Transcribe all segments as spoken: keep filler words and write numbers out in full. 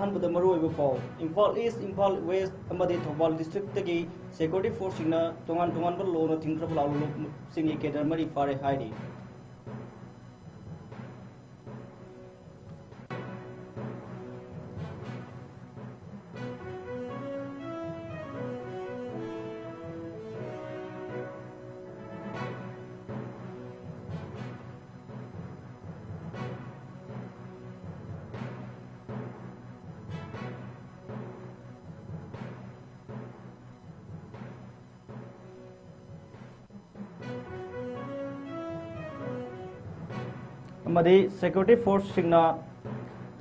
ꯑꯍꯥꯟꯕꯗ ꯃꯔꯨꯑꯣꯏꯕ ꯄꯥꯎ꯫ ꯏꯝꯐꯥꯜ ꯏꯁ, ꯏꯝꯐꯥꯜ ꯋꯦꯁ ꯑꯃꯗꯤ ꯊꯧꯕꯥꯜ ꯗꯤꯁꯇ꯭ꯔꯤꯛꯇꯒꯤ ꯁꯦꯀ꯭ꯌꯨꯔꯤꯇꯤ ꯐꯣꯔꯁꯁꯤꯡꯅ ꯇꯣꯉꯥꯟ ꯇꯣꯉꯥꯟꯕ ꯂꯣꯅ ꯊꯤꯡꯈ꯭ꯔꯕ ꯂꯥꯜꯂꯣꯂꯣꯞꯁꯤꯡꯒꯤ ꯀꯦꯗꯔ ꯃꯔꯤ ꯐꯥꯔꯦ ꯍꯥꯏꯔꯤ꯫ ꯑꯃꯗꯤ ꯁꯦꯀ꯭ꯌꯨꯔꯤꯇꯤ ꯐꯣꯔꯁꯁꯤꯡꯅ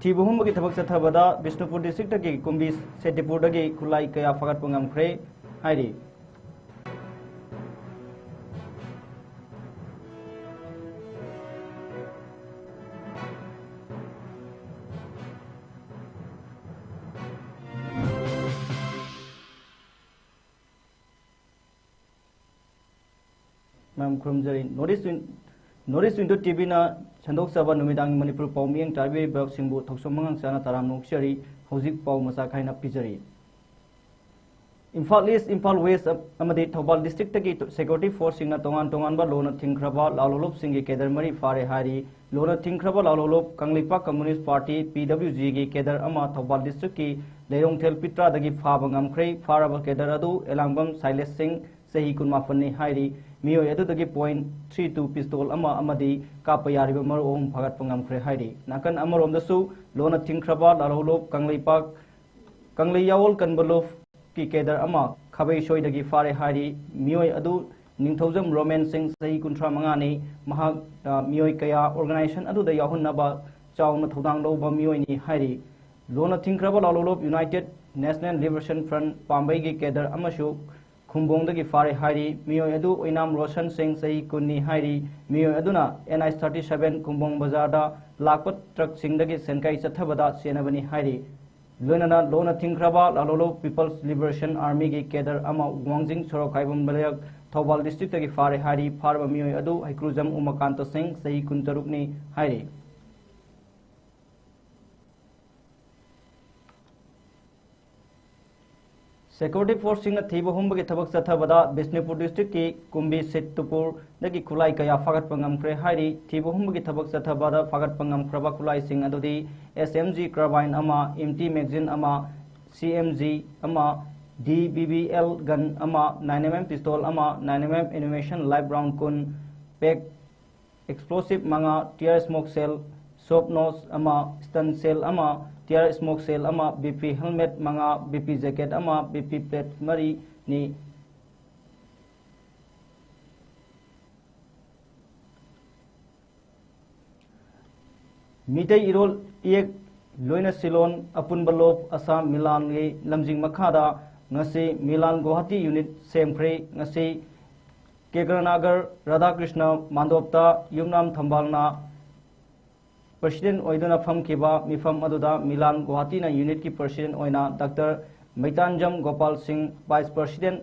ꯊꯤꯕ ꯍꯨꯝꯕꯒꯤ ꯊꯕꯛ ꯆꯠꯊꯕꯗ ꯕꯤꯁꯅꯨꯄꯨꯔ ꯗꯤꯁꯇ꯭ꯔꯤꯛꯇꯒꯤ ꯀꯨꯝꯕꯤ ꯁꯦꯇꯤꯄꯨꯔꯗꯒꯤ ꯈꯨꯠꯂꯥꯏ ꯀꯌꯥ ꯐꯥꯒꯠꯄ ꯉꯝꯈ꯭ꯔꯦ ꯍꯥꯏꯔꯤ꯫ ꯃꯌꯥꯝ ꯈꯨꯔꯨꯝꯖꯔꯤ꯫ North East Win-, North East Window T ꯚꯤꯅ ꯁꯟꯗꯣꯛꯆꯕ ꯅꯨꯃꯤꯗꯥꯡꯒꯤ ꯃꯅꯤꯄꯨꯔ ꯄꯥꯎ ꯃꯤꯠꯌꯦꯡ ꯇꯥꯕꯤꯔꯤꯕꯁꯤꯡꯕꯨ ꯊꯧꯁꯣꯝ ꯑꯉꯥꯡꯆꯥꯅ ꯇꯔꯥꯝꯅ ꯑꯣꯛꯆꯔꯤ꯫ ꯍꯧꯖꯤꯛ ꯄꯥꯎ ꯃꯆꯥ ꯈꯥꯏꯅ ꯄꯤꯖꯔꯤ꯫ ꯏꯝꯐꯥꯜ ꯏꯁ, ꯏꯝꯐꯥꯜ ꯋꯦꯁ ꯑꯃꯗꯤ ꯊꯧꯕꯥꯜ ꯗꯤꯁꯇ꯭ꯔꯤꯛꯇꯒꯤ ꯁꯦꯀ꯭ꯌꯨꯔꯤꯇꯤ ꯐꯣꯔꯁꯁꯤꯡꯅ ꯇꯣꯉꯥꯟ ꯇꯣꯉꯥꯟꯕ ꯂꯣꯅ ꯊꯤꯡꯈ꯭ꯔꯕ ꯂꯥꯜꯂꯣꯂꯣꯞꯁꯤꯡꯒꯤ ꯀꯦꯗꯔ ꯃꯔꯤ ꯐꯥꯔꯦ ꯍꯥꯏꯔꯤ꯫ ꯂꯣꯅ ꯊꯤꯡꯈ꯭ꯔꯕ ꯂꯥꯜꯂꯣꯂꯣꯞ ꯀꯪꯂꯩꯄꯥꯛ ꯀꯝꯃꯨꯅꯤꯁ ꯄꯥꯔꯇꯤ, ꯄꯤ ꯗꯕ꯭ꯂꯤꯎ ꯖꯤꯒꯤ ꯀꯦꯗꯔ ꯑꯃ ꯊꯧꯕꯥꯜ ꯗꯤꯁꯇ꯭ꯔꯤꯛꯀꯤ ꯂꯩꯔꯣꯡꯊꯦꯜ ꯄꯤꯇ꯭ꯔꯥꯗꯒꯤ ꯐꯥꯕ ꯉꯝꯈ꯭ꯔꯦ꯫ ꯐꯥꯔꯕ ꯀꯦꯗꯔ ꯑꯗꯨ ꯑꯦꯂꯥꯡꯕꯝ ꯁꯥꯏꯂꯦꯁ ꯁꯤꯡ, ꯆꯍꯤ ꯀꯨꯟꯃꯥꯄꯟꯅꯤ ꯍꯥꯏꯔꯤ꯫ ꯃꯤꯑꯣꯏ ꯑꯗꯨꯗꯒꯤ ꯄꯣꯏꯟ ꯊ꯭ꯔꯤ ꯇꯨ ꯄꯤꯁꯇꯣꯜ ꯑꯃ ꯑꯃꯗꯤ ꯀꯥꯞꯄ ꯌꯥꯔꯤꯕ ꯃꯔꯨ ꯑꯍꯨꯝ ꯐꯥꯒꯠꯄ ꯉꯝꯈ꯭ꯔꯦ ꯍꯥꯏꯔꯤ꯫ ꯅꯥꯀꯟ ꯑꯃꯔꯣꯝꯗꯁꯨ ꯂꯣꯅ ꯊꯤꯡꯈ꯭ꯔꯕ ꯂꯥꯜꯍꯧꯂꯨꯞ ꯀꯪꯂꯩꯄꯥꯛ, ꯀꯪꯂꯩ ꯌꯥꯋꯣꯜ ꯀꯟꯕꯂꯨꯞꯀꯤ ꯀꯦꯗꯔ ꯑꯃ ꯈꯥꯕꯩ ꯁꯣꯏꯗꯒꯤ ꯐꯥꯔꯦ ꯍꯥꯏꯔꯤ꯫ ꯃꯤꯑꯣꯏ ꯑꯗꯨ ꯅꯤꯡꯊꯧꯖꯝ ꯔꯣꯃꯦꯟ ꯁꯤꯡ, ꯆꯍꯤ ꯀꯨꯟꯊ꯭ꯔꯥ ꯃꯉꯥꯅꯤ꯫ ꯃꯍꯥꯛ, ꯑ, ꯃꯤꯑꯣꯏ ꯀꯌꯥ ꯑꯣꯔꯒꯅꯥꯏꯖꯦꯁꯟ ꯑꯗꯨꯗ ꯌꯥꯎꯍꯟꯅꯕ ꯆꯥꯎꯅ ꯊꯧꯗꯥꯡ ꯂꯧꯕ ꯃꯤꯑꯣꯏꯅꯤ ꯍꯥꯏꯔꯤ꯫ ꯂꯣꯟꯅ ꯊꯤꯡꯈ꯭ꯔꯕ ꯂꯥꯂꯣꯂꯣꯞ ꯌꯨꯅꯥꯏꯇꯦꯠ ꯅꯦꯁꯅꯦꯜ ꯂꯤꯕꯔꯦꯁꯟ ꯐ꯭ꯔꯟꯠ ꯄꯥꯝꯕꯩꯒꯤ ꯀꯦꯗꯔ ꯑꯃꯁꯨ ꯈꯨꯝꯕꯣꯡꯗꯒꯤ ꯐꯥꯔꯦ ꯍꯥꯏꯔꯤ꯫ ꯃꯤꯑꯣꯏ ꯑꯗꯨ ꯑꯣꯏꯅꯥꯝ ꯔꯣꯁꯟ ꯁꯤꯡ, ꯆꯍꯤ ꯀꯨꯟꯅꯤ ꯍꯥꯏꯔꯤ꯫ ꯃꯤꯑꯣꯏ ꯑꯗꯨꯅ ꯑꯦꯟ ꯑꯥꯏꯁ ꯊꯥꯔꯇꯤ ꯁꯚꯦꯟ ꯈꯨꯝꯕꯣꯡ ꯕꯖꯥꯔꯗ ꯂꯥꯛꯄ ꯇ꯭ꯔꯛꯁꯤꯡꯗꯒꯤ ꯁꯦꯟꯀꯥꯏ ꯆꯠꯊꯕꯗ ꯆꯦꯟꯅꯕꯅꯤ ꯍꯥꯏꯔꯤ꯫ ꯂꯣꯏꯅꯅ ꯂꯣꯟꯅ ꯊꯤꯡꯈ꯭ꯔꯕ ꯂꯥꯂꯣꯂꯣꯞ ꯄꯤꯄꯜꯁ ꯂꯤꯕꯔꯦꯁꯟ ꯑꯥꯔꯃꯤꯒꯤ ꯀꯦꯗꯔ ꯑꯃ ꯋꯥꯡꯖꯤꯡ ꯁꯣꯔꯣꯛ ꯈꯥꯏꯕꯝ ꯃꯌꯣꯛ ꯊꯧꯕꯥꯜ ꯗꯤꯁꯇ꯭ꯔꯤꯛꯇꯒꯤ ꯐꯥꯔꯦ ꯍꯥꯏꯔꯤ꯫ ꯐꯥꯔꯕ ꯃꯤꯑꯣꯏ ꯑꯗꯨ ꯍꯩꯀ꯭ꯔꯨꯖꯝ ꯎꯃꯥꯀꯥꯟꯇ ꯁꯤꯡ, ꯆꯍꯤ ꯀꯨꯟꯇꯔꯨꯛꯅꯤ ꯍꯥꯏꯔꯤ꯫ Security forceꯁꯤꯡꯅ ꯊꯤꯕ ꯍꯨꯝꯕꯒꯤ ꯊꯕꯛ ꯆꯠꯊꯕꯗ ꯕꯤꯁꯅꯨꯄꯨꯔ districtꯀꯤ ꯀꯨꯝꯕꯤ ꯁꯤꯠꯇꯨꯄꯨꯔꯗꯒꯤ ꯈꯨꯠꯂꯥꯏ ꯀꯌꯥ ꯐꯥꯒꯠꯄ ꯉꯝꯈ꯭ꯔꯦ ꯍꯥꯏꯔꯤ꯫ ꯊꯤꯕ ꯍꯨꯝꯕꯒꯤ ꯊꯕꯛ ꯆꯠꯊꯕꯗ ꯐꯥꯒꯠꯄ ꯉꯝꯈ꯭ꯔꯕ ꯈꯨꯠꯂꯥꯏꯁꯤꯡ ꯑꯗꯨꯗꯤ S M G carbine ꯑꯃ, empty magazine ꯑꯃ, C M G ꯑꯃ, D B B L gun ꯑꯃ, nine M M pistol ꯑꯃ, nine M M ammunition live round ꯀꯨꯟ, pack explosive ꯃꯉꯥ, tear smoke shell, soft nose ꯑꯃ, stun shell ꯑꯃ, tear smoke shell ꯑꯃ, B P helmet ꯃꯉꯥ, B P jacket ꯑꯃ, B P plate ꯃꯔꯤꯅꯤ꯫ ꯃꯤꯇꯩ ꯏꯔꯣꯜ ꯏꯌꯦꯛ ꯂꯣꯏꯅ ꯁꯤꯂꯣꯟ ꯑꯄꯨꯟꯕ ꯂꯣꯞ ꯑꯁꯥꯝ ꯃꯤꯂꯥꯟꯒꯤ ꯂꯝꯖꯤꯡ ꯃꯈꯥꯗ ꯉꯁꯤ ꯃꯤꯂꯥꯟ ꯒꯨꯋꯥꯍꯥꯇꯤ unit ꯁꯦꯝꯈ꯭ꯔꯦ꯫ ꯉꯁꯤ ꯀꯦꯒ꯭ꯔꯅꯥꯒꯔ ꯔꯥꯙꯥꯀ꯭ꯔꯤꯁꯅ ꯃꯥꯟꯗꯣꯞꯇ ꯌꯨꯝꯅꯥꯝ ꯊꯝꯕꯥꯜꯅ president ꯑꯣꯏꯗꯨꯅ ꯐꯝꯈꯤꯕ ꯃꯤꯐꯝ ꯑꯗꯨꯗ ꯃꯤꯂꯥꯟ ꯒꯨꯋꯥꯍꯥꯇꯤꯅ unitꯀꯤ president ꯑꯣꯏꯅ Doctor ꯃꯩꯇꯥꯟꯖꯝ ꯒꯣꯄꯥꯜ ꯁꯤꯡ, vice president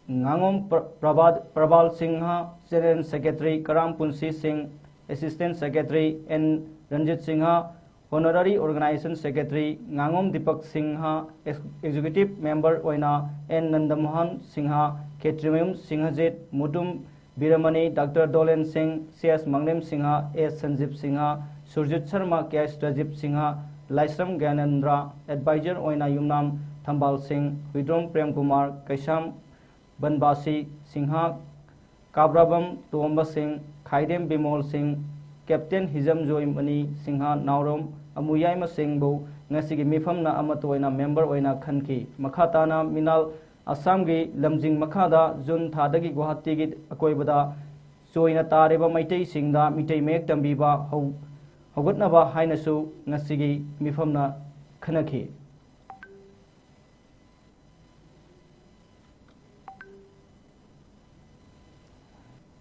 ꯉꯥꯉꯣꯝ ꯄ꯭ꯔ-, Prabha-, ꯄ꯭ꯔꯚꯥꯜ Singh, general secretary ꯀꯔꯥꯝ ꯄꯨꯟꯁꯤ ꯁꯤꯡ, assistant secretary N Ranjit Singh, honorary organization secretary ꯉꯥꯉꯣꯝ Deepak Singh, ex-, executive member ꯑꯣꯏꯅ N ꯅꯟꯗꯃꯣꯍꯟ ꯁꯤꯡꯍ, ꯈꯦꯇ꯭ꯔꯤꯃꯌꯨꯝ ꯁꯤꯡꯍꯖꯤꯠ, ꯃꯨꯇꯨꯝ ꯕꯤꯔꯃꯅꯤ, Doctor ꯗꯣꯂꯦꯟ ꯁꯤꯡ, C S ꯃꯪꯂꯦꯝ Singh, S ꯁꯟꯖꯤꯞ Singh, Surjit Sharma, K S Rajib Singh, ꯂꯥꯏꯁ꯭ꯔꯝ ꯒ꯭ꯌꯥꯅꯦꯟꯗ꯭ꯔ, advisor ꯑꯣꯏꯅ ꯌꯨꯝꯅꯥꯝ ꯊꯝꯕꯥꯜ ꯁꯤꯡ, ꯍꯨꯏꯗ꯭ꯔꯣꯝ ꯄ꯭ꯔꯦꯝ ꯀꯨꯃꯥꯔ, ꯀꯩꯁꯥꯝ ꯕꯟꯕꯥꯁꯤ ꯁꯤꯡꯍ, ꯀꯥꯕ꯭ꯔꯥꯕꯝ ꯇꯣꯝꯕ ꯁꯤꯡ, ꯈꯥꯏꯗꯦꯝ ꯕꯤꯃꯣꯜ ꯁꯤꯡ, captain ꯍꯤꯖꯝ ꯖꯣꯏꯃꯅꯤ ꯁꯤꯡꯍ, ꯅꯥꯎꯔꯣꯝ ꯑꯃꯨꯌꯥꯏꯃ ꯁꯤꯡꯕꯨ ꯉꯁꯤꯒꯤ ꯃꯤꯐꯝꯅ ꯑꯃꯠꯇ ꯑꯣꯏꯅ member ꯑꯣꯏꯅ ꯈꯟꯈꯤ꯫ ꯃꯈꯥ ꯇꯥꯅ ꯃꯤꯅꯥꯜ ꯑꯁꯥꯝꯒꯤ ꯂꯝꯖꯤꯡ ꯃꯈꯥꯗ ꯖꯨꯟ ꯊꯥꯗꯒꯤ ꯒꯨꯋꯥꯍꯥꯇꯤꯒꯤ ꯑꯀꯣꯏꯕꯗ ꯆꯣꯏꯅ ꯇꯥꯔꯤꯕ ꯃꯩꯇꯩꯁꯤꯡꯗ ꯃꯤꯇꯩ ꯃꯌꯦꯛ ꯇꯝꯕꯤꯕ ꯍꯧ-, ꯍꯧꯒꯠꯅꯕ ꯍꯥꯏꯅꯁꯨ ꯉꯁꯤꯒꯤ ꯃꯤꯐꯝꯅ ꯈꯟꯅꯈꯤ꯫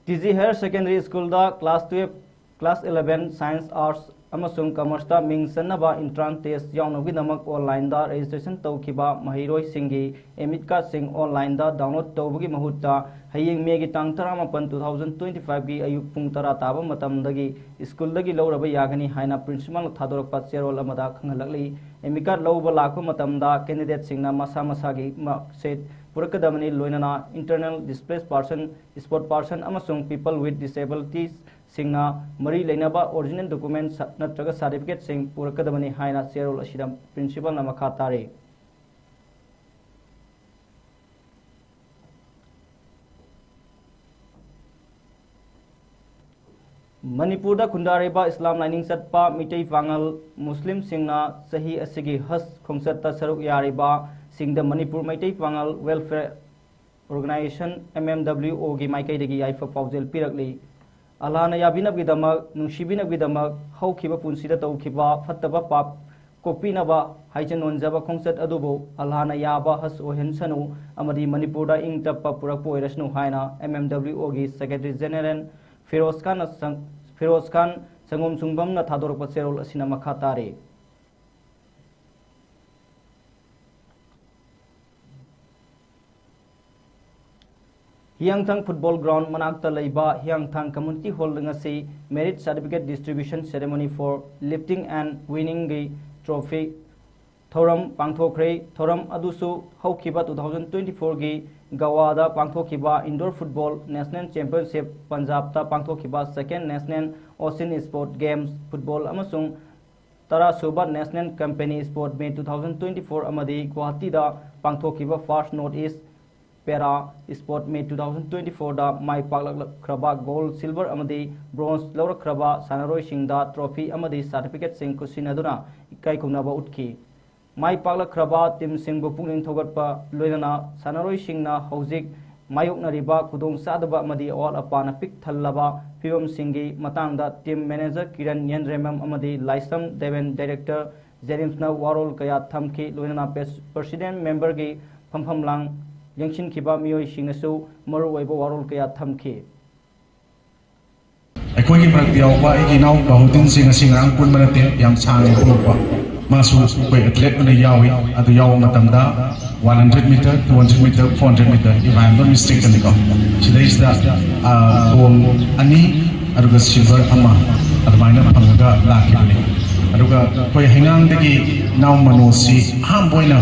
T G Higher Secondary Schoolꯗ class twelve, class eleven Science, Arts, ꯑꯃꯁꯨꯡ ꯀꯃꯔꯁꯇ ꯃꯤꯡ ꯆꯟꯅꯕ entrance test ꯌꯥꯎꯅꯕꯒꯤꯗꯃꯛ online ꯗ registration ꯇꯧꯈꯤꯕ ꯃꯍꯩꯔꯣꯏꯁꯤꯡꯒꯤ admit card ꯁꯤꯡ online ꯗ download ꯇꯧꯕꯒꯤ ꯃꯍꯨꯠꯇ, ꯍꯌꯦꯡ ꯃꯦꯒꯤ ꯇꯥꯡ ꯇꯔꯥꯃꯥꯄꯟ, two thousand twenty five ꯒꯤ ꯑꯌꯨꯛ ꯄꯨꯡ ꯇꯔꯥ ꯇꯥꯕ ꯃꯇꯝꯗꯒꯤ ꯁ꯭ꯀꯨꯜꯗꯒꯤ ꯂꯧꯔꯕ ꯌꯥꯒꯅꯤ ꯍꯥꯏꯅ principal ꯅ ꯊꯥꯗꯣꯔꯛꯄ ꯆꯦꯔꯣꯜ ꯑꯃꯗ ꯈꯪꯍꯜꯂꯛꯂꯤ꯫ Admit card ꯂꯧꯕ ꯂꯥꯛꯄ ꯃꯇꯝꯗ candidate ꯁꯤꯡꯅ ꯃꯁꯥ ꯃꯁꯥꯒꯤ mark sheet ꯄꯨꯔꯛꯀꯗꯕꯅꯤ, ꯂꯣꯏꯅꯅ internally displaced person, sport person ꯑꯃꯁꯨꯡ people with disabilities ꯁꯤꯡꯅ ꯃꯔꯤ ꯂꯩꯅꯕ original document ꯁ-, ꯅꯠꯇ꯭ꯔꯒ certificate ꯁꯤꯡ ꯄꯨꯔꯛꯀꯗꯕꯅꯤ ꯍꯥꯏꯅ ꯆꯦꯔꯣꯜ ꯑꯁꯤꯗ principal ꯅ ꯃꯈꯥ ꯇꯥꯔꯤ꯫ ꯃꯅꯤꯄꯨꯔꯗ ꯈꯨꯟꯗꯥꯔꯤꯕ ꯏꯁꯂꯥꯝ ꯂꯥꯏꯅꯤꯡ ꯆꯠꯄ ꯃꯤꯇꯩ ꯄꯥꯉꯜ ꯃꯨꯁꯂꯤꯝꯁꯤꯡꯅ ꯆꯍꯤ ꯑꯁꯤꯒꯤ ꯍꯖ ꯈꯣꯡꯆꯠꯇ ꯁꯔꯨꯛ ꯌꯥꯔꯤꯕꯁꯤꯡꯗ ꯃꯅꯤꯄꯨꯔ ꯃꯩꯇꯩ ꯄꯥꯉꯜ Welfare Organization, M M W O ꯒꯤ ꯃꯥꯏꯀꯩꯗꯒꯤ ꯌꯥꯏꯐ ꯄꯥꯎꯖꯦꯜ ꯄꯤꯔꯛꯂꯤ꯫ ꯑꯜꯂꯥꯍꯅ ꯌꯥꯕꯤꯅꯕꯒꯤꯗꯃꯛ, ꯅꯨꯡꯁꯤꯕꯤꯅꯕꯒꯤꯗꯃꯛ ꯍꯧꯈꯤꯕ ꯄꯨꯟꯁꯤꯗ ꯇꯧꯈꯤꯕ ꯐꯠꯇꯕ ꯄꯥꯞ ꯀꯣꯛꯄꯤꯅꯕ ꯍꯥꯏꯖ ꯅꯣꯟꯖꯕ ꯈꯣꯡꯆꯠ ꯑꯗꯨꯕꯨ ꯑꯜꯂꯥꯍꯅ ꯌꯥꯕ ꯍꯖ ꯑꯣꯏꯍꯟꯁꯅꯨ ꯑꯃꯗꯤ ꯃꯅꯤꯄꯨꯔꯗ ꯏꯪ ꯇꯞꯄ ꯄꯨꯔꯛꯄ ꯑꯣꯏꯔꯁꯅꯨ ꯍꯥꯏꯅ M M W O ꯒꯤ Secretary General ꯐꯤꯔꯣꯖ ꯈꯥꯟꯅ ꯁꯪ-, ꯐꯤꯔꯣꯖ ꯈꯥꯟ ꯁꯪꯒꯣꯝ ꯁꯨꯡꯕꯝꯅ ꯊꯥꯗꯣꯔꯛꯄ ꯆꯦꯔꯣꯜ ꯑꯁꯤꯅ ꯃꯈꯥ ꯇꯥꯔꯤ꯫ ꯍꯤꯌꯥꯡꯊꯥꯡ football ground ꯃꯅꯥꯛꯇ ꯂꯩꯕ ꯍꯤꯌꯥꯡꯊꯥꯡ Community Hall ꯗ ꯉꯁꯤ Merit Certificate Distribution Ceremony for Lifting and Winning ꯒꯤ trophy ꯊꯧꯔꯝ ꯄꯥꯡꯊꯣꯛꯈ꯭ꯔꯦ꯫ ꯊꯧꯔꯝ ꯑꯗꯨꯁꯨ ꯍꯧꯈꯤꯕ two thousand twenty four ꯒꯤ ꯒꯋꯥꯗ ꯄꯥꯡꯊꯣꯛꯈꯤꯕ Indoor Football National Championship, ꯄꯟꯖꯥꯕꯇ ꯄꯥꯡꯊꯣꯛꯈꯤꯕ Second National Asian Sport Games Football ꯑꯃꯁꯨꯡ ꯇꯔꯥꯁꯨꯕ National Company Sport Meet two thousand twenty four ꯑꯃꯗꯤ ꯒꯨꯋꯥꯍꯥꯇꯤꯗ ꯄꯥꯡꯊꯣꯛꯈꯤꯕ First North East Para Sport Meet two thousand twenty four ꯗ ꯃꯥꯏ ꯄꯥꯛꯂꯛꯈ꯭ꯔꯕ gold, silver ꯑꯃꯗꯤ bronze ꯂꯧꯔꯛꯈ꯭ꯔꯕ ꯁꯥꯟꯅꯔꯣꯏꯁꯤꯡꯗ trophy ꯑꯃꯗꯤ certificate ꯁꯤꯡ ꯈꯨꯠꯁꯤꯟꯅꯗꯨꯅ ꯏꯀꯥꯏ ꯈꯨꯝꯅꯕ ꯎꯠꯈꯤ꯫ ꯃꯥꯏ ꯄꯥꯛꯂꯛꯈ꯭ꯔꯕ team ꯁꯤꯡꯕꯨ ꯄꯨꯛꯅꯤꯡ ꯊꯧꯒꯠꯄ ꯂꯣꯏꯅꯅ ꯁꯥꯟꯅꯔꯣꯏꯁꯤꯡꯅ ꯍꯧꯖꯤꯛ ꯃꯥꯌꯣꯛꯅꯔꯤꯕ ꯈꯨꯗꯣꯡꯆꯥꯗꯕ ꯑꯃꯗꯤ ꯑꯋꯥꯠ ꯑꯄꯥꯅ ꯄꯤꯛ ꯊꯜꯂꯕ ꯐꯤꯕꯝꯁꯤꯡꯒꯤ ꯃꯇꯥꯡꯗ team manager ꯀꯤꯔꯟ ꯌꯦꯟꯔꯦꯝꯕꯝ ꯑꯃꯗꯤ ꯂꯥꯏꯁ꯭ꯔꯝ ꯗꯦꯕꯦꯟ, director JNIMS ꯅ ꯋꯥꯔꯣꯜ ꯀꯌꯥ ꯊꯝꯈꯤ꯫ ꯂꯣꯏꯅꯅ pres-, president member ꯒꯤ ꯐꯝꯐꯝ ꯂꯥꯡ ꯌꯦꯡꯁꯤꯟꯈꯤꯕ ꯃꯤꯑꯣꯏꯁꯤꯡꯅꯁꯨ ꯃꯔꯨꯑꯣꯏꯕ ꯋꯥꯔꯣꯜ ꯀꯌꯥ ꯊꯝꯈꯤ꯫ ꯑꯩꯈꯣꯏꯒꯤ ꯃꯔꯛꯇ ꯌꯥꯎꯕ ꯑꯩꯒꯤ ꯏꯅꯥꯎ ꯕꯥꯍꯨꯗꯤꯟꯁꯤ ꯉꯁꯤ ꯉꯔꯥꯡ ꯄꯨꯟꯕ ꯅꯠꯇꯦ, ꯌꯥꯝ ꯁꯥꯡꯅ ꯄꯨꯜꯂꯛꯄ꯫ ꯃꯥꯁꯨ ꯑꯩꯈꯣꯏ ꯑꯦꯊꯂꯦꯠ ꯑꯣꯏꯅ ꯌꯥꯎꯏ꯫ ꯑꯗꯨ ꯌꯥꯎꯕ ꯃꯇꯝꯗ one hundred meter, two hundred meter, four hundred meter, if I am not mistaken ꯀꯣ, ꯁꯤꯗꯩꯁꯤꯗ ꯒꯣꯜ ꯑꯅꯤ ꯑꯗꯨꯒ ꯁꯤꯜꯚꯔ ꯑꯃ ꯑꯗꯨꯃꯥꯏꯅ ꯐꯪꯉꯒ ꯂꯥꯛꯈꯤꯕꯅꯤ꯫ ꯑꯗꯨꯒ ꯑꯩꯈꯣꯏ ꯍꯩꯉꯥꯡꯗꯒꯤ ꯏꯅꯥꯎ ꯃꯅꯣꯖꯁꯤ ꯑꯍꯥꯟꯕ ꯑꯣꯏꯅ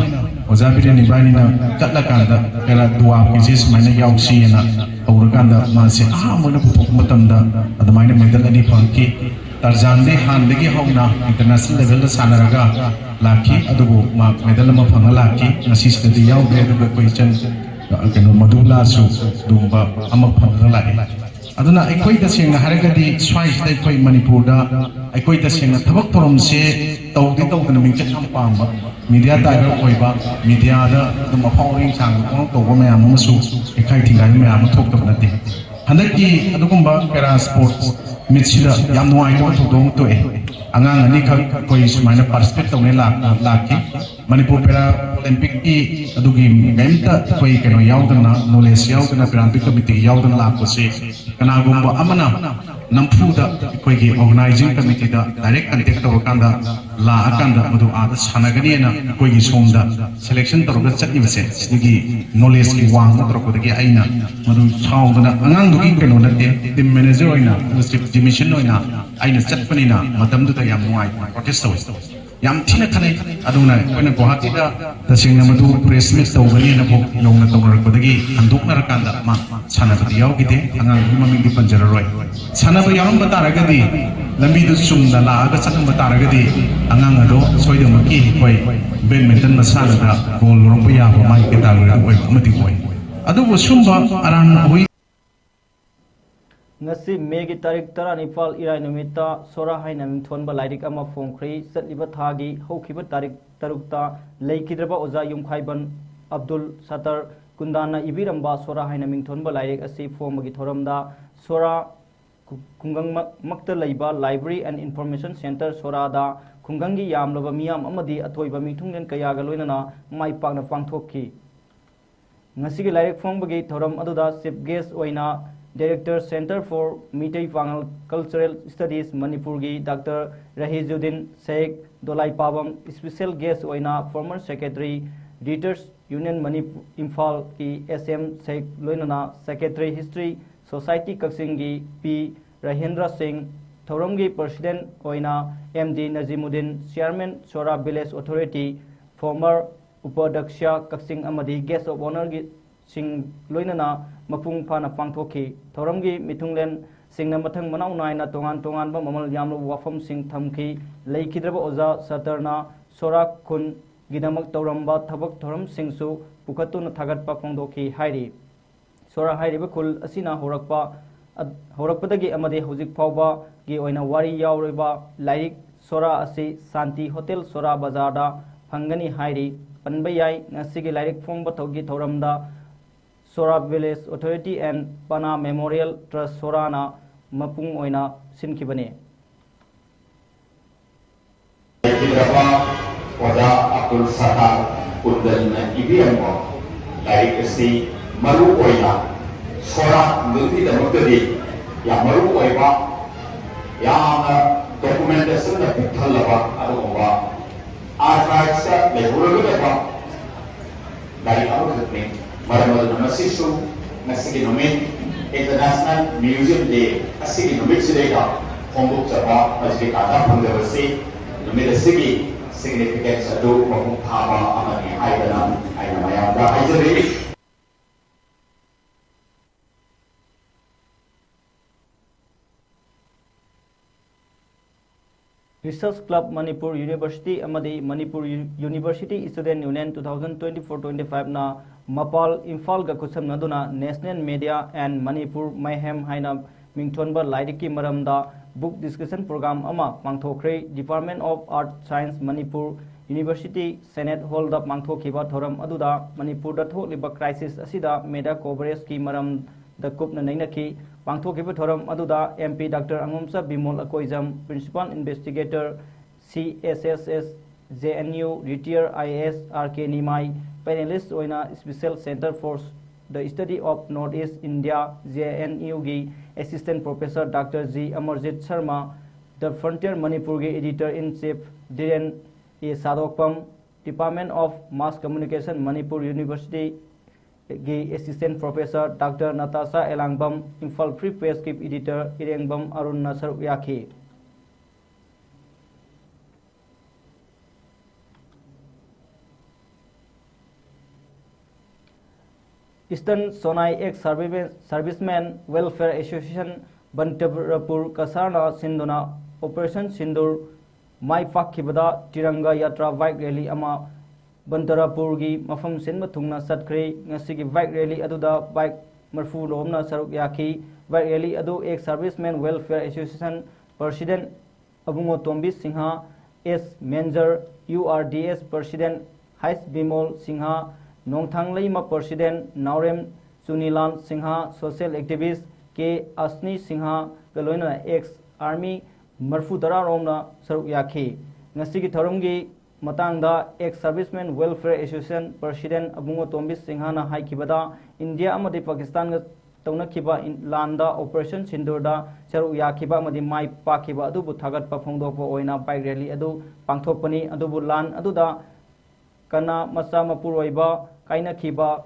ꯑꯣꯖꯥ ꯕꯤꯔꯦꯟ ꯏꯕꯥꯅꯤꯅ ꯆꯠꯂꯀꯥꯟꯗ ꯄꯦꯔꯥ ꯗꯨꯋꯥꯞꯀꯤꯁꯦ ꯁꯨꯃꯥꯏꯅ ꯌꯥꯎꯁꯤꯑꯅ ꯍꯧꯔꯀꯥꯟꯗ ꯃꯥꯁꯦ ꯑꯍꯥꯟꯕ ꯑꯣꯏꯅ ꯄꯨꯊꯣꯛꯄ ꯃꯇꯝꯗ ꯑꯗꯨꯃꯥꯏꯅ ꯃꯦꯗꯜ ꯑꯅꯤ ꯐꯪꯈꯤ꯫ ꯇꯔꯖꯥꯟꯗꯤ ꯍꯥꯟꯅꯗꯒꯤ ꯍꯧꯅ ꯏꯟꯇꯔꯅꯦꯁꯅꯦꯜ ꯂꯦꯚꯦꯜꯗ ꯁꯥꯟꯅꯔꯒ ꯂꯥꯛꯈꯤ, ꯑꯗꯨꯕꯨ ꯃꯥ ꯃꯦꯗꯜ ꯑꯃ ꯐꯪꯉ ꯂꯥꯛꯈꯤ꯫ ꯉꯁꯤꯁꯤꯗꯗꯤ ꯌꯥꯎꯗ꯭ꯔꯦ, ꯑꯗꯨꯒ ꯑꯩꯈꯣꯏ ꯏꯆꯟ ꯀꯩꯅꯣ ꯃꯗꯨꯂꯥꯁꯨ ꯑꯗꯨꯒꯨꯝꯕ ꯑꯃ ꯐꯪꯉꯒ ꯂꯥꯛꯑꯦ꯫ ꯑꯗꯨꯅ ꯑꯩꯈꯣꯏ ꯇꯁꯦꯡꯅ ꯍꯥꯏꯔꯒꯗꯤ ꯁ꯭ꯋꯥꯏꯁꯤꯗ ꯑꯩꯈꯣꯏ ꯃꯅꯤꯄꯨꯔꯗ ꯑꯩꯈꯣꯏ ꯇꯁꯦꯡꯅ ꯊꯕꯛ ꯊꯧꯔꯝꯁꯦ ꯇꯧꯗꯤ ꯇꯧꯗꯅ ꯃꯤꯡꯆꯠ ꯌꯥꯝ ꯄꯥꯝꯕ, ꯃꯤꯗꯤꯌꯥ ꯇꯥꯏꯒꯔ ꯑꯣꯏꯕ, ꯃꯤꯗꯤꯌꯥꯗ ꯑꯗꯨꯝ ꯑꯐꯥꯎ ꯑꯔꯤꯡ ꯁꯥꯡꯅ ꯄꯣꯉꯛ ꯇꯧꯕ ꯃꯌꯥꯝ ꯑꯃꯁꯨ ꯏꯀꯥꯏ ꯊꯤꯡꯒꯥꯏꯕ ꯃꯌꯥꯝ ꯑꯃ ꯊꯣꯛꯇꯕ ꯅꯠꯇꯦ꯫ ꯍꯟꯗꯛꯀꯤ ꯑꯗꯨꯒꯨꯝꯕ ꯄꯦꯔꯥ ꯁ꯭ꯄꯣꯔꯠꯁ ꯃꯤꯠꯁꯤꯗ ꯌꯥꯝ ꯅꯨꯡꯉꯥꯏꯇꯕ ꯊꯧꯗꯣꯛ ꯑꯃ ꯊꯣꯛꯑꯦ꯫ ꯑꯉꯥꯡ ꯑꯅꯤꯈꯛ ꯑꯩꯈꯣꯏ ꯁꯨꯃꯥꯏꯅ ꯄꯥꯔꯇꯤꯁꯤꯄꯦꯠ ꯇꯧꯅꯤ ꯂꯥꯛ-, ꯂꯥꯛꯈꯤ꯫ ꯃꯅꯤꯄꯨꯔ ꯄꯦꯔꯥ ꯑꯣꯂꯦꯝꯄꯤꯛꯀꯤ ꯑꯗꯨꯒꯤ ꯀꯔꯤꯝꯇ ꯑꯩꯈꯣꯏ ꯀꯩꯅꯣ ꯌꯥꯎꯗꯅ, ꯅꯣꯂꯦꯖ ꯌꯥꯎꯗꯅ, ꯄꯦꯔꯥꯂꯤꯝꯄꯤꯛ ꯀꯃꯤꯇꯤ ꯌꯥꯎꯗꯅ ꯂꯥꯛꯄꯁꯦ ꯀꯅꯥꯒꯨꯝꯕ ꯑꯃꯅ ꯅꯝꯐꯨꯗ ꯑꯩꯈꯣꯏꯒꯤ ꯑꯣꯔꯒꯅꯥꯏꯖꯤꯡ ꯀꯃꯤꯇꯤꯗ ꯗꯥꯏꯔꯦꯛ ꯀꯟꯇꯦꯛ ꯇꯧꯔꯀꯥꯟꯗ ꯂꯥꯛꯑꯀꯥꯟꯗ ꯃꯗꯨ ꯑꯥꯗ ꯁꯥꯟꯅꯒꯅꯤꯅ ꯑꯩꯈꯣꯏꯒꯤ ꯁꯣꯝꯗ ꯁꯦꯂꯦꯛꯁꯟ ꯇꯧꯔꯒ ꯆꯠꯂꯤꯕꯁꯦ, ꯁꯤꯒꯤ ꯅꯣꯂꯦꯖꯀꯤ ꯋꯥꯡꯃ ꯇꯧꯔꯛꯄꯗꯒꯤ ꯑꯩꯅ ꯃꯗꯨ ꯁꯥꯎꯗꯅ, ꯑꯉꯥꯡꯗꯨꯒꯤ ꯀꯩꯅꯣ ꯅꯠꯇꯦ, ꯇꯤꯝ ꯃꯦꯅꯦꯖꯔ ꯑꯣꯏꯅ, ꯗꯤꯁꯇ꯭ꯔꯤꯛ ꯗꯤꯃꯤꯁꯟ ꯑꯣꯏꯅ ꯑꯩꯅ ꯆꯠꯄꯅꯤꯅ ꯃꯇꯝꯗꯨꯗ ꯌꯥꯝ ꯅꯨꯡꯉꯥꯏꯇꯅ ꯄ꯭ꯔꯣꯇꯦꯁ ꯇꯧꯋꯤ꯫ ꯌꯥꯝ ꯊꯤꯅ ꯈꯟꯅꯩ꯫ ꯑꯗꯨꯅ ꯑꯩꯈꯣꯏꯅ ꯒꯨꯋꯥꯍꯥꯇꯤꯗ ꯇꯁꯦꯡꯅ ꯃꯗꯨ ꯄ꯭ꯔꯦꯁ ꯃꯤꯠ ꯇꯧꯒꯅꯤꯅ ꯐꯥꯎ ꯌꯧꯅ ꯇꯧꯅꯔꯛꯄꯗꯒꯤ ꯍꯟꯗꯣꯛꯅꯔꯀꯥꯟꯗ ꯃꯥ ꯁꯥꯟꯅꯕꯗꯤ ꯌꯥꯎꯈꯤꯗꯦ꯫ ꯑꯉꯥꯡꯗꯨꯒꯤ ꯃꯃꯤꯡꯗꯤ ꯄꯟꯖꯔꯔꯣꯏ꯫ ꯁꯥꯟꯅꯕ ꯌꯥꯎꯔꯝꯕ ꯇꯥꯔꯒꯗꯤ, ꯂꯝꯕꯤꯗꯨ ꯆꯨꯝꯅ ꯂꯥꯛꯑꯒ ꯆꯠꯂꯝꯕ ꯇꯥꯔꯒꯗꯤ, ꯑꯉꯥꯡ ꯑꯗꯣ ꯁꯣꯏꯗꯅꯃꯛꯀꯤ ꯑꯩꯈꯣꯏ ꯕꯦꯗꯃꯤꯟꯇꯟ ꯃꯁꯥꯟꯅꯗ ꯒꯣꯜ ꯂꯧꯔꯛꯄ ꯌꯥꯕ ꯃꯥꯒꯤ ꯀꯦꯇꯥꯒꯣꯔꯤꯗ ꯑꯣꯏꯕ ꯑꯃꯗꯤ ꯑꯣꯏ꯫ ꯑꯗꯨꯕꯨ ꯁꯨꯝꯕ ꯑꯔꯥꯟ ꯑꯍꯨꯏ ꯉꯁꯤ ꯃꯦꯒꯤ ꯇꯥꯔꯤꯛ ꯇꯔꯥꯅꯤꯄꯥꯜ, ꯏꯔꯥꯏ ꯅꯨꯃꯤꯠꯇ ꯁꯣꯔꯥ ꯍꯥꯏꯅ ꯃꯤꯡꯊꯣꯟꯕ ꯂꯥꯏꯔꯤꯛ ꯑꯃ ꯐꯣꯡꯈ꯭ꯔꯤ꯫ ꯆꯠꯂꯤꯕ ꯊꯥꯒꯤ ꯍꯧꯈꯤꯕ ꯇꯥꯔꯤꯛ ꯇꯔꯨꯛꯇ ꯂꯩꯈꯤꯗ꯭ꯔꯕ ꯑꯣꯖꯥ ꯌꯨꯝꯈꯥꯏꯕꯟ ꯑꯕꯗꯨꯜ ꯁꯠꯇꯔ ꯀꯨꯟꯗꯥꯅ ꯏꯕꯤꯔꯝꯕ ꯁꯣꯔꯥ ꯍꯥꯏꯅ ꯃꯤꯡꯊꯣꯟꯕ ꯂꯥꯏꯔꯤꯛ ꯑꯁꯤ ꯐꯣꯡꯕꯒꯤ ꯊꯧꯔꯝꯗ ꯁꯣꯔꯥ ꯈꯨ-, ꯈꯨꯡꯒꯪꯃꯛꯇ ꯂꯩꯕ Library and Information Centre ꯁꯣꯔꯥꯗ ꯈꯨꯡꯒꯪꯒꯤ ꯌꯥꯝꯂꯕ ꯃꯤꯌꯥꯝ ꯑꯃꯗꯤ ꯑꯊꯣꯏꯕ ꯃꯤꯊꯨꯡꯂꯦꯟ ꯀꯌꯥꯒ ꯂꯣꯏꯅꯅ ꯃꯥꯏ ꯄꯥꯛꯅ ꯄꯥꯡꯊꯣꯛꯈꯤ꯫ ꯉꯁꯤꯒꯤ ꯂꯥꯏꯔꯤꯛ ꯐꯣꯡꯕꯒꯤ ꯊꯧꯔꯝ ꯑꯗꯨꯗ ꯆꯤꯐ ꯒꯦꯁ ꯑꯣꯏꯅ Director Center for Meitei Pangal Cultural Studies ꯃꯅꯤꯄꯨꯔꯒꯤ ꯗꯥꯛꯇꯔ ꯔꯍꯤꯖꯨꯗꯤꯟ ꯁꯦꯈ ꯗꯣꯂꯥꯏꯄꯥꯕꯝ, special guest ꯑꯣꯏꯅ former secretary Writers Union Manipur ꯏꯝꯐꯥꯜꯒꯤ ꯑꯦꯁ ꯑꯦꯝ ꯁꯦꯈ, ꯂꯣꯏꯅꯅ secretary History Society ꯀꯛꯆꯤꯡꯒꯤ ꯄꯤ ꯔꯍꯦꯟꯗ꯭ꯔ ꯁꯤꯡ, ꯊꯧꯔꯝꯒꯤ president ꯑꯣꯏꯅ M D Najimuddin, chairman Sora village authority, former ꯎꯄꯥꯙ꯭ꯌꯛꯁ ꯀꯛꯆꯤꯡ ꯑꯃꯗꯤ guest of honourꯒꯤ ꯁꯤꯡ ꯂꯣꯏꯅꯅ ꯃꯄꯨꯡ ꯐꯥꯅ ꯄꯥꯡꯊꯣꯛꯈꯤ꯫ ꯊꯧꯔꯝꯒꯤ ꯃꯤꯊꯨꯡꯂꯦꯟꯁꯤꯡꯅ ꯃꯊꯪ ꯃꯅꯥꯎ ꯅꯥꯏꯅ ꯇꯣꯉꯥꯟ ꯇꯣꯉꯥꯟꯕ ꯃꯃꯜ ꯌꯥꯝꯂꯕ ꯋꯥꯐꯝꯁꯤꯡ ꯊꯝꯈꯤ꯫ ꯂꯩꯈꯤꯗ꯭ꯔꯕ ꯑꯣꯖꯥ ꯁꯥꯇ꯭ꯔꯅ ꯁꯣꯔꯥ ꯈꯨꯟꯒꯤꯗꯃꯛ ꯇꯧꯔꯝꯕ ꯊꯕꯛ ꯊꯧꯔꯝꯁꯤꯡꯁꯨ ꯄꯨꯈꯠꯇꯨꯅ ꯊꯥꯒꯠꯄ ꯐꯣꯡꯗꯣꯛꯈꯤ ꯍꯥꯏꯔꯤ꯫ ꯁꯣꯔꯥ ꯍꯥꯏꯔꯤꯕ ꯈꯨꯜ ꯑꯁꯤꯅ ꯍꯧꯔꯛꯄ, ꯍꯧꯔꯛꯄꯗꯒꯤ ꯑꯃꯗꯤ ꯍꯧꯖꯤꯛ ꯐꯥꯎꯕꯒꯤ ꯑꯣꯏꯅ ꯋꯥꯔꯤ ꯌꯥꯎꯔꯤꯕ ꯂꯥꯏꯔꯤꯛ ꯁꯣꯔꯥ ꯑꯁꯤ ꯁꯥꯟꯇꯤ ꯍꯣꯇꯦꯜ ꯁꯣꯔꯥ ꯕꯖꯥꯔꯗ ꯐꯪꯒꯅꯤ ꯍꯥꯏꯔꯤ꯫ ꯄꯟꯕ ꯌꯥꯏ, ꯉꯁꯤꯒꯤ ꯂꯥꯏꯔꯤꯛ ꯐꯣꯡꯕ ꯊꯧꯒꯤ ꯊꯧꯔꯝꯗ Sora Village Authority and Pana Memorial Trust ꯁꯣꯔꯥꯅ ꯃꯄꯨꯡ ꯑꯣꯏꯅ ꯁꯤꯟꯈꯤꯕꯅꯤ꯫ ꯂꯩꯈꯤꯗ꯭ꯔꯕ ꯑꯣꯖꯥ ꯑꯕꯗꯨꯜ ꯁꯠꯇꯥꯔ ꯀꯨꯟꯗꯜꯅ ꯏꯕꯤꯔꯝꯕ ꯂꯥꯏꯔꯤꯛ ꯑꯁꯤ ꯃꯔꯨ ꯑꯣꯏꯅ ꯁꯣꯔꯥ ꯈꯨꯡꯒꯪꯒꯤꯗꯃꯛꯇꯗꯤ ꯌꯥꯝ ꯃꯔꯨ ꯑꯣꯏꯕ, ꯌꯥꯝꯅ documentation ꯅ ꯄꯤꯛ ꯊꯜꯂꯕ ꯑꯗꯨꯒꯨꯝꯕ archives ꯇ ꯂꯩꯍꯧꯔꯒꯗꯕ ꯂꯥꯏꯔꯤꯛ ꯑꯃꯈꯛꯅꯤ꯫ ꯃꯔꯝ ꯑꯗꯨꯅ ꯃꯁꯤꯁꯨ ꯉꯁꯤꯒꯤ ꯅꯨꯃꯤꯠ, International Museum Day ꯑꯁꯤꯒꯤ ꯅꯨꯃꯤꯠꯁꯤꯗꯩꯗ ꯐꯣꯡꯗꯣꯛꯆꯕ ꯃꯁꯤꯒꯤ ꯇꯥꯟꯖꯥ ꯐꯪꯖꯕꯁꯤ ꯅꯨꯃꯤꯠ ꯑꯁꯤꯒꯤ significance ꯑꯗꯨ ꯃꯄꯨꯡ ꯐꯥꯕ ꯑꯃꯅꯤ ꯍꯥꯏꯗꯅ ꯑꯩꯅ ꯃꯌꯥꯝꯗ ꯍꯥꯏꯖꯔꯤ꯫ Research Club Manipur University ꯑꯃꯗꯤ Manipur University Student Union two thousand twenty four twenty five ꯅ ꯃꯄꯥꯜ ꯏꯝꯐꯥꯜꯒ ꯈꯨꯠꯁꯝꯅꯗꯨꯅ National Media and Manipur Mayhem ꯍꯥꯏꯅ ꯃꯤꯡꯊꯣꯟꯕ ꯂꯥꯏꯔꯤꯛꯀꯤ ꯃꯔꯝꯗ book discussion program ꯑꯃ ꯄꯥꯡꯊꯣꯛꯈ꯭ꯔꯦ꯫ Department of Earth Science Manipur University Senate Hall ꯗ ꯄꯥꯡꯊꯣꯛꯈꯤꯕ ꯊꯧꯔꯝ ꯑꯗꯨꯗ ꯃꯅꯤꯄꯨꯔꯗ ꯊꯣꯛꯂꯤꯕ crisis ꯑꯁꯤꯗ media coverage ꯀꯤ ꯃꯔꯝꯗ ꯀꯨꯞꯅ ꯅꯩꯅꯈꯤ꯫ ꯄꯥꯡꯊꯣꯛꯈꯤꯕ ꯊꯧꯔꯝ ꯑꯗꯨꯗ M P Doctor ꯑꯉꯣꯝꯆꯥ Bimol Akoijam, Principal Investigator, C S S S, J N U, Retired I A S R K Nimai, panelist ꯑꯣꯏꯅ Special Center for the Study of North East India, J N U ꯒꯤ Assistant Professor Doctor G Amarjit Sharma, The Frontier Manipur ꯒꯤ Editor in Chief Dhiren A Sadokpam, Department of Mass Communication, Manipur University ꯒꯤ Assistant Professor Doctor Natasha Elangbam, Imphal Free Press ꯀꯤ Editor ꯏꯔꯦꯡꯕꯝ ꯑꯔꯨꯟꯅ ꯁꯔꯨꯛ ꯌꯥꯈꯤ꯫ Eastern Sonai Ex Servicemen Welfare Association ꯕꯟꯇꯔꯄꯨꯔ ꯀꯁꯥꯔꯅ ꯁꯤꯟꯗꯨꯅ Operation Sindoor ꯃꯥꯏ ꯄꯥꯛꯈꯤꯕꯗ ꯇꯤꯔꯪꯒ ꯌꯥꯇ꯭ꯔꯥ bike rally ꯑꯃ ꯕꯟꯇꯔꯄꯨꯔꯒꯤ ꯃꯐꯝ ꯁꯤꯟꯕ ꯊꯨꯡꯅ ꯆꯠꯈ꯭ꯔꯦ꯫ ꯉꯁꯤꯒꯤ bike rally ꯑꯗꯨꯗ bike ꯃꯔꯐꯨ ꯂꯣꯝꯅ ꯁꯔꯨꯛ ꯌꯥꯈꯤ꯫ Bike rally ꯑꯗꯨ Ex Servicemen Welfare Association President ꯑꯕꯨꯡꯉꯣ ꯇꯣꯝꯕꯤ Singh, S Manjor, U R D S President H Bimol Singh, ꯅꯣꯡꯊꯥꯡꯂꯩꯃ President ꯅꯥꯎꯔꯦꯝ ꯆꯨꯅꯤꯂꯥꯜ ꯁꯤꯡꯍ, social activist K ꯑꯁꯅꯤ ꯁꯤꯡꯍꯒ ꯂꯣꯏꯅꯅ ex army ꯃꯔꯐꯨ ꯇꯔꯥ ꯔꯣꯝꯅ ꯁꯔꯨꯛ ꯌꯥꯈꯤ꯫ ꯉꯁꯤꯒꯤ ꯊꯧꯔꯝꯒꯤ ꯃꯇꯥꯡꯗ Ex Servicemen Welfare Association President ꯑꯕꯨꯡꯉꯣ ꯇꯣꯝꯕꯤ ꯁꯤꯡꯍꯅ ꯍꯥꯏꯈꯤꯕꯗ, ꯏꯟꯗꯤꯌꯥ ꯑꯃꯗꯤ ꯄꯥꯀꯤꯁꯇꯥꯟꯒ ꯇꯧꯅꯈꯤꯕ ꯏꯟ-, ꯂꯥꯟꯗ Operation Sindoorꯗ ꯁꯔꯨꯛ ꯌꯥꯈꯤꯕ ꯑꯃꯗꯤ ꯃꯥꯏ ꯄꯥꯛꯈꯤꯕ ꯑꯗꯨꯕꯨ ꯊꯥꯒꯠꯄ ꯐꯣꯡꯗꯣꯛꯄ ꯑꯣꯏꯅ bike rally ꯑꯗꯨ ꯄꯥꯡꯊꯣꯛꯄꯅꯤ꯫ ꯑꯗꯨꯕꯨ ꯂꯥꯟ ꯑꯗꯨꯗ ꯀꯅꯥ ꯃꯆꯥ ꯃꯄꯨꯔꯣꯏꯕ ꯀꯥꯏꯅꯈꯤꯕ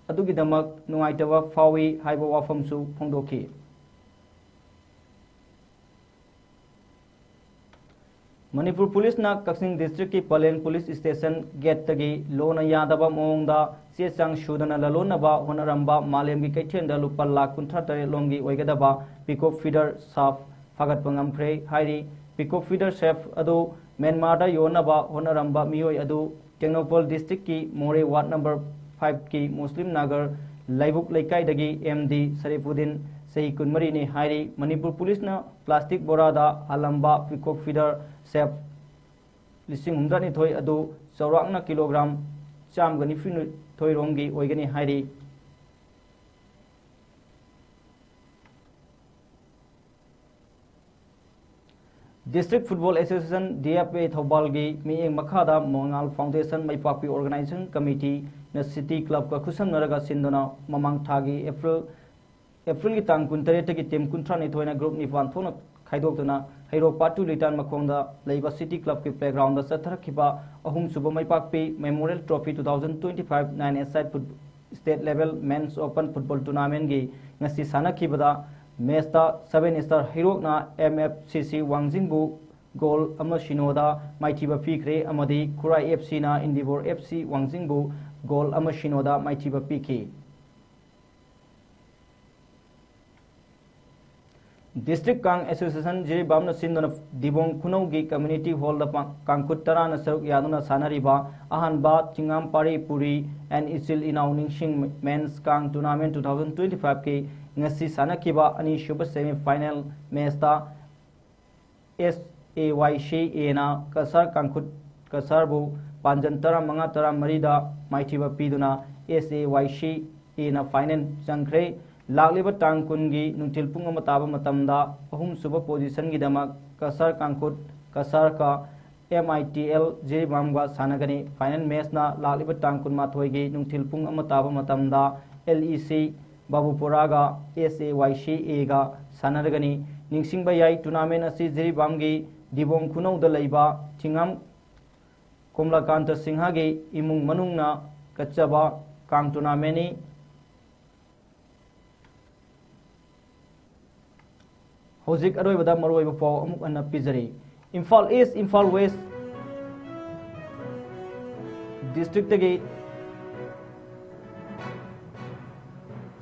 ꯑꯗꯨꯒꯤꯗꯃꯛ ꯅꯨꯡꯉꯥꯏꯇꯕ ꯐꯥꯎꯏ ꯍꯥꯏꯕ ꯋꯥꯐꯝꯁꯨ ꯐꯣꯡꯗꯣꯛꯈꯤ꯫ ꯃꯅꯤꯄꯨꯔ ꯄꯨꯂꯤꯁꯅ ꯀꯛꯆꯤꯡ ꯗꯤꯁꯇ꯭ꯔꯤꯛꯀꯤ ꯄꯂꯦꯟ ꯄꯨꯂꯤꯁ ꯁ꯭ꯇꯦꯁꯟ ꯒꯦꯠꯇꯒꯤ ꯂꯣꯅ ꯌꯥꯗꯕ ꯃꯑꯣꯡꯗ ꯆꯦ ꯆꯥꯡ ꯁꯨꯗꯅ ꯂꯂꯣꯟꯅꯕ ꯍꯣꯠꯅꯔꯝꯕ ꯃꯥꯂꯦꯝꯒꯤ ꯀꯩꯊꯦꯜꯗ ꯂꯨꯄꯥ ꯂꯥꯈ ꯀꯨꯟꯊ꯭ꯔꯥ ꯇꯔꯦꯠ ꯂꯣꯝꯒꯤ ꯑꯣꯏꯒꯗꯕ peacock feather shaft ꯐꯥꯒꯠꯄ ꯉꯝꯈ꯭ꯔꯦ ꯍꯥꯏꯔꯤ꯫ Peacock feather shaft ꯑꯗꯨ ꯃ꯭ꯌꯥꯟꯃꯥꯔꯗ ꯌꯣꯟꯅꯕ ꯍꯣꯠꯅꯔꯝꯕ ꯃꯤꯑꯣꯏ ꯑꯗꯨ ꯇꯦꯡꯅꯧꯄꯜ ꯗꯤꯁꯇ꯭ꯔꯤꯛꯀꯤ ꯃꯣꯔꯦ ꯋꯥꯔꯗ ꯅꯝꯕꯔ ꯐꯥꯏꯚꯀꯤ ꯃꯨꯁꯂꯤꯝ ꯅꯒꯔ ꯂꯩꯕꯨꯛ ꯂꯩꯀꯥꯏꯗꯒꯤ ꯑꯦꯝ ꯗꯤ ꯁꯔꯤꯐꯨꯗꯤꯟ, ꯆꯍꯤ ꯀꯨꯟꯃꯔꯤꯅꯤ ꯍꯥꯏꯔꯤ꯫ ꯃꯅꯤꯄꯨꯔ ꯄꯨꯂꯤꯁꯅ ꯄ꯭ꯂꯥꯁꯇꯤꯛ ꯕꯣꯔꯥꯗ ꯍꯥꯜꯂꯝꯕ peacock feather shaft ꯂꯤꯁꯤꯡ ꯍꯨꯝꯗ꯭ꯔꯥꯅꯤꯊꯣꯏ ꯑꯗꯨ ꯆꯥꯎꯔꯥꯛꯅ ꯀꯤꯂꯣꯒ꯭ꯔꯥꯝ ꯆꯥꯝꯃꯒ ꯅꯤꯐꯨꯅꯤꯊꯣꯏ ꯔꯣꯝꯒꯤ ꯑꯣꯏꯒꯅꯤ ꯍꯥꯏꯔꯤ꯫ District Football Association, D F A, ꯊꯧꯕꯥꯜꯒꯤ ꯃꯤꯠꯌꯦꯡ ꯃꯈꯥꯗ ꯃꯉꯥꯜ Foundation ꯃꯩꯄꯥꯛꯄꯤ Organization Committee ꯅ ꯁꯤꯇꯤ ꯀ꯭ꯂꯕꯀ ꯈꯨꯠꯁꯝꯅꯔꯒ ꯁꯤꯟꯗꯨꯅ ꯃꯃꯥꯡ ꯊꯥꯒꯤ ꯑꯦꯄ꯭ꯔꯤꯜ ꯑꯦꯄ꯭ꯔꯤꯜꯒꯤ ꯇꯥꯡ ꯀꯨꯟꯇꯔꯦꯠꯇꯒꯤ ꯇꯤꯝ ꯀꯨꯟꯊ꯭ꯔꯥꯅꯤꯊꯣꯏꯅ ꯒ꯭ꯔꯨꯞ ꯅꯤꯄꯥꯟ ꯊꯣꯛꯅ ꯈꯥꯏꯗꯣꯛꯇꯨꯅ ꯍꯩꯔꯣꯛ ꯄꯥꯠ ꯇꯨ ꯂꯤꯇꯥꯟ ꯃꯈꯣꯡꯗ ꯂꯩꯕ ꯁꯤꯇꯤ ꯀ꯭ꯂꯕꯀꯤ ꯄ꯭ꯂꯦꯒ꯭ꯔꯥꯎꯟꯗ ꯆꯠꯊꯔꯛꯈꯤꯕ ꯑꯍꯨꯝꯁꯨꯕ ꯃꯩꯄꯥꯛꯄꯤ memorial trophy two thousand twenty five nine a side foot state level men's open football ꯇꯨꯔꯅꯥꯃꯦꯟꯒꯤ ꯉꯁꯤ ꯁꯥꯟꯅꯈꯤꯕꯗ ꯃꯦꯆꯇ ꯁꯚꯦꯟ ꯁ꯭ꯇꯥꯔ ꯍꯩꯔꯣꯛꯅ M F C C ꯋꯥꯡꯖꯤꯡꯕꯨ goal ꯑꯃ ꯁꯤꯅꯣꯗ ꯃꯥꯏꯊꯤꯕ ꯄꯤꯈ꯭ꯔꯦ ꯑꯃꯗꯤ ꯈꯨꯔꯥꯏ ꯑꯦꯐ ꯁꯤꯅ ꯏꯟꯗꯤꯕꯣꯔ ꯑꯦꯐ ꯁꯤ ꯋꯥꯡꯖꯤꯡꯕꯨ ꯒꯣꯜ ꯑꯃ ꯁꯤꯅꯣꯗ ꯃꯥꯏꯊꯤꯕ ꯄꯤꯈꯤ꯫ ꯗꯤꯁꯇ꯭ꯔꯤꯛ ꯀꯥꯡ ꯑꯦꯁꯣꯁꯤꯌꯦꯁꯟ ꯖꯤꯔꯤꯕꯥꯝꯅ ꯁꯤꯟꯗꯨꯅ ꯗꯤꯕꯣꯡ ꯈꯨꯅꯧꯒꯤ ꯀꯝꯃ꯭ꯌꯨꯅꯤꯇꯤ ꯍꯣꯜꯗ ꯄꯥꯡ-, ꯀꯥꯡꯈꯨꯠ ꯇꯔꯥꯅ ꯁꯔꯨꯛ ꯌꯥꯗꯨꯅ ꯁꯥꯟꯅꯔꯤꯕ ꯑꯍꯥꯟꯕ ꯆꯤꯡꯉꯥꯝ ꯄꯥꯔꯤ ꯄꯨꯔꯤ ꯑꯦꯟ ꯏꯆꯤꯜ ꯏꯅꯥꯎ ꯅꯤꯡꯁꯤꯡ ꯃꯦꯟꯁ ꯀꯥꯡ ꯇꯨꯔꯅꯥꯃꯦꯟ ꯇꯨ ꯊꯥꯎꯖꯟ ꯇ꯭ꯋꯦꯟꯇꯤ ꯐꯥꯏꯚꯀꯤ ꯉꯁꯤ ꯁꯥꯟꯅꯈꯤꯕ ꯑꯅꯤꯁꯨꯕ ꯁꯦꯃꯤ ꯐꯥꯏꯅꯦꯜ ꯃꯦꯆꯇ ꯑꯦꯁ ꯑꯦ ꯋꯥꯏ ꯁꯤ ꯑꯦꯅ ꯀꯁꯥꯔ ꯀꯥꯡꯈꯨꯠ ꯀꯁꯥꯔꯕꯨ ꯄꯥꯟꯖꯟ ꯇꯔꯥꯃꯉꯥ ꯇꯔꯥꯃꯔꯤꯗ ꯃꯥꯏꯊꯤꯕ ꯄꯤꯗꯨꯅ ꯑꯦꯁ ꯑꯦ ꯋꯥꯏ ꯁꯤ ꯑꯦꯅ ꯐꯥꯏꯅꯦꯜ ꯆꯪꯈ꯭ꯔꯦ꯫ ꯂꯥꯛꯂꯤꯕ ꯇꯥꯡ ꯀꯨꯟꯒꯤ ꯅꯨꯡꯊꯤꯜ ꯄꯨꯡ ꯑꯃ ꯇꯥꯕ ꯃꯇꯝꯗ ꯑꯍꯨꯝꯁꯨꯕ ꯄꯣꯖꯤꯁꯟꯒꯤꯗꯃꯛ ꯀꯁꯥꯔ ꯀꯥꯡꯈꯨꯠ ꯀꯁꯥꯔꯒ ꯑꯦꯝ ꯑꯥꯏ ꯇꯤ ꯑꯦꯜ ꯖꯤꯔꯤꯕꯥꯝꯒ ꯁꯥꯟꯅꯒꯅꯤ꯫ ꯐꯥꯏꯅꯦꯜ ꯃꯦꯆꯅ ꯂꯥꯛꯂꯤꯕ ꯇꯥꯡ ꯀꯨꯟꯃꯥꯊꯣꯏꯒꯤ ꯅꯨꯡꯊꯤꯜ ꯄꯨꯡ ꯑꯃ ꯇꯥꯕ ꯃꯇꯝꯗ ꯑꯦꯜ ꯏ ꯁꯤ ꯕꯥꯕꯨꯄꯨꯔꯥꯒ ꯑꯦꯁ ꯑꯦ ꯋꯥꯏ ꯁꯤ ꯑꯦꯒ ꯁꯥꯟꯅꯔꯒꯅꯤ꯫ ꯅꯤꯡꯁꯤꯡꯕ ꯌꯥꯏ, ꯇꯨꯔꯅꯥꯃꯦꯟ ꯑꯁꯤ ꯖꯤꯔꯤꯕꯥꯝꯒꯤ ꯗꯤꯕꯣꯡ ꯈꯨꯅꯧꯗ ꯂꯩꯕ ꯆꯤꯡꯉꯥꯝ ꯀꯣꯝꯂꯥꯀꯥꯟꯇ ꯁꯤꯡꯍꯒꯤ ꯏꯃꯨꯡ ꯃꯅꯨꯡꯅ ꯀꯠꯆꯕ ꯀꯥꯡ ꯇꯨꯔꯅꯥꯃꯦꯟꯅꯤ꯫ ꯍꯧꯖꯤꯛ ꯑꯔꯣꯏꯕꯗ ꯃꯔꯨꯑꯣꯏꯕ ꯄꯥꯎ ꯑꯃꯨꯛ ꯍꯟꯅ ꯄꯤꯖꯔꯤ꯫ ꯏꯝꯐꯥꯜ ꯏꯁ, ꯏꯝꯐꯥꯜ ꯋꯦꯁ ꯗꯤꯁꯇ꯭ꯔꯤꯛꯇꯒꯤ,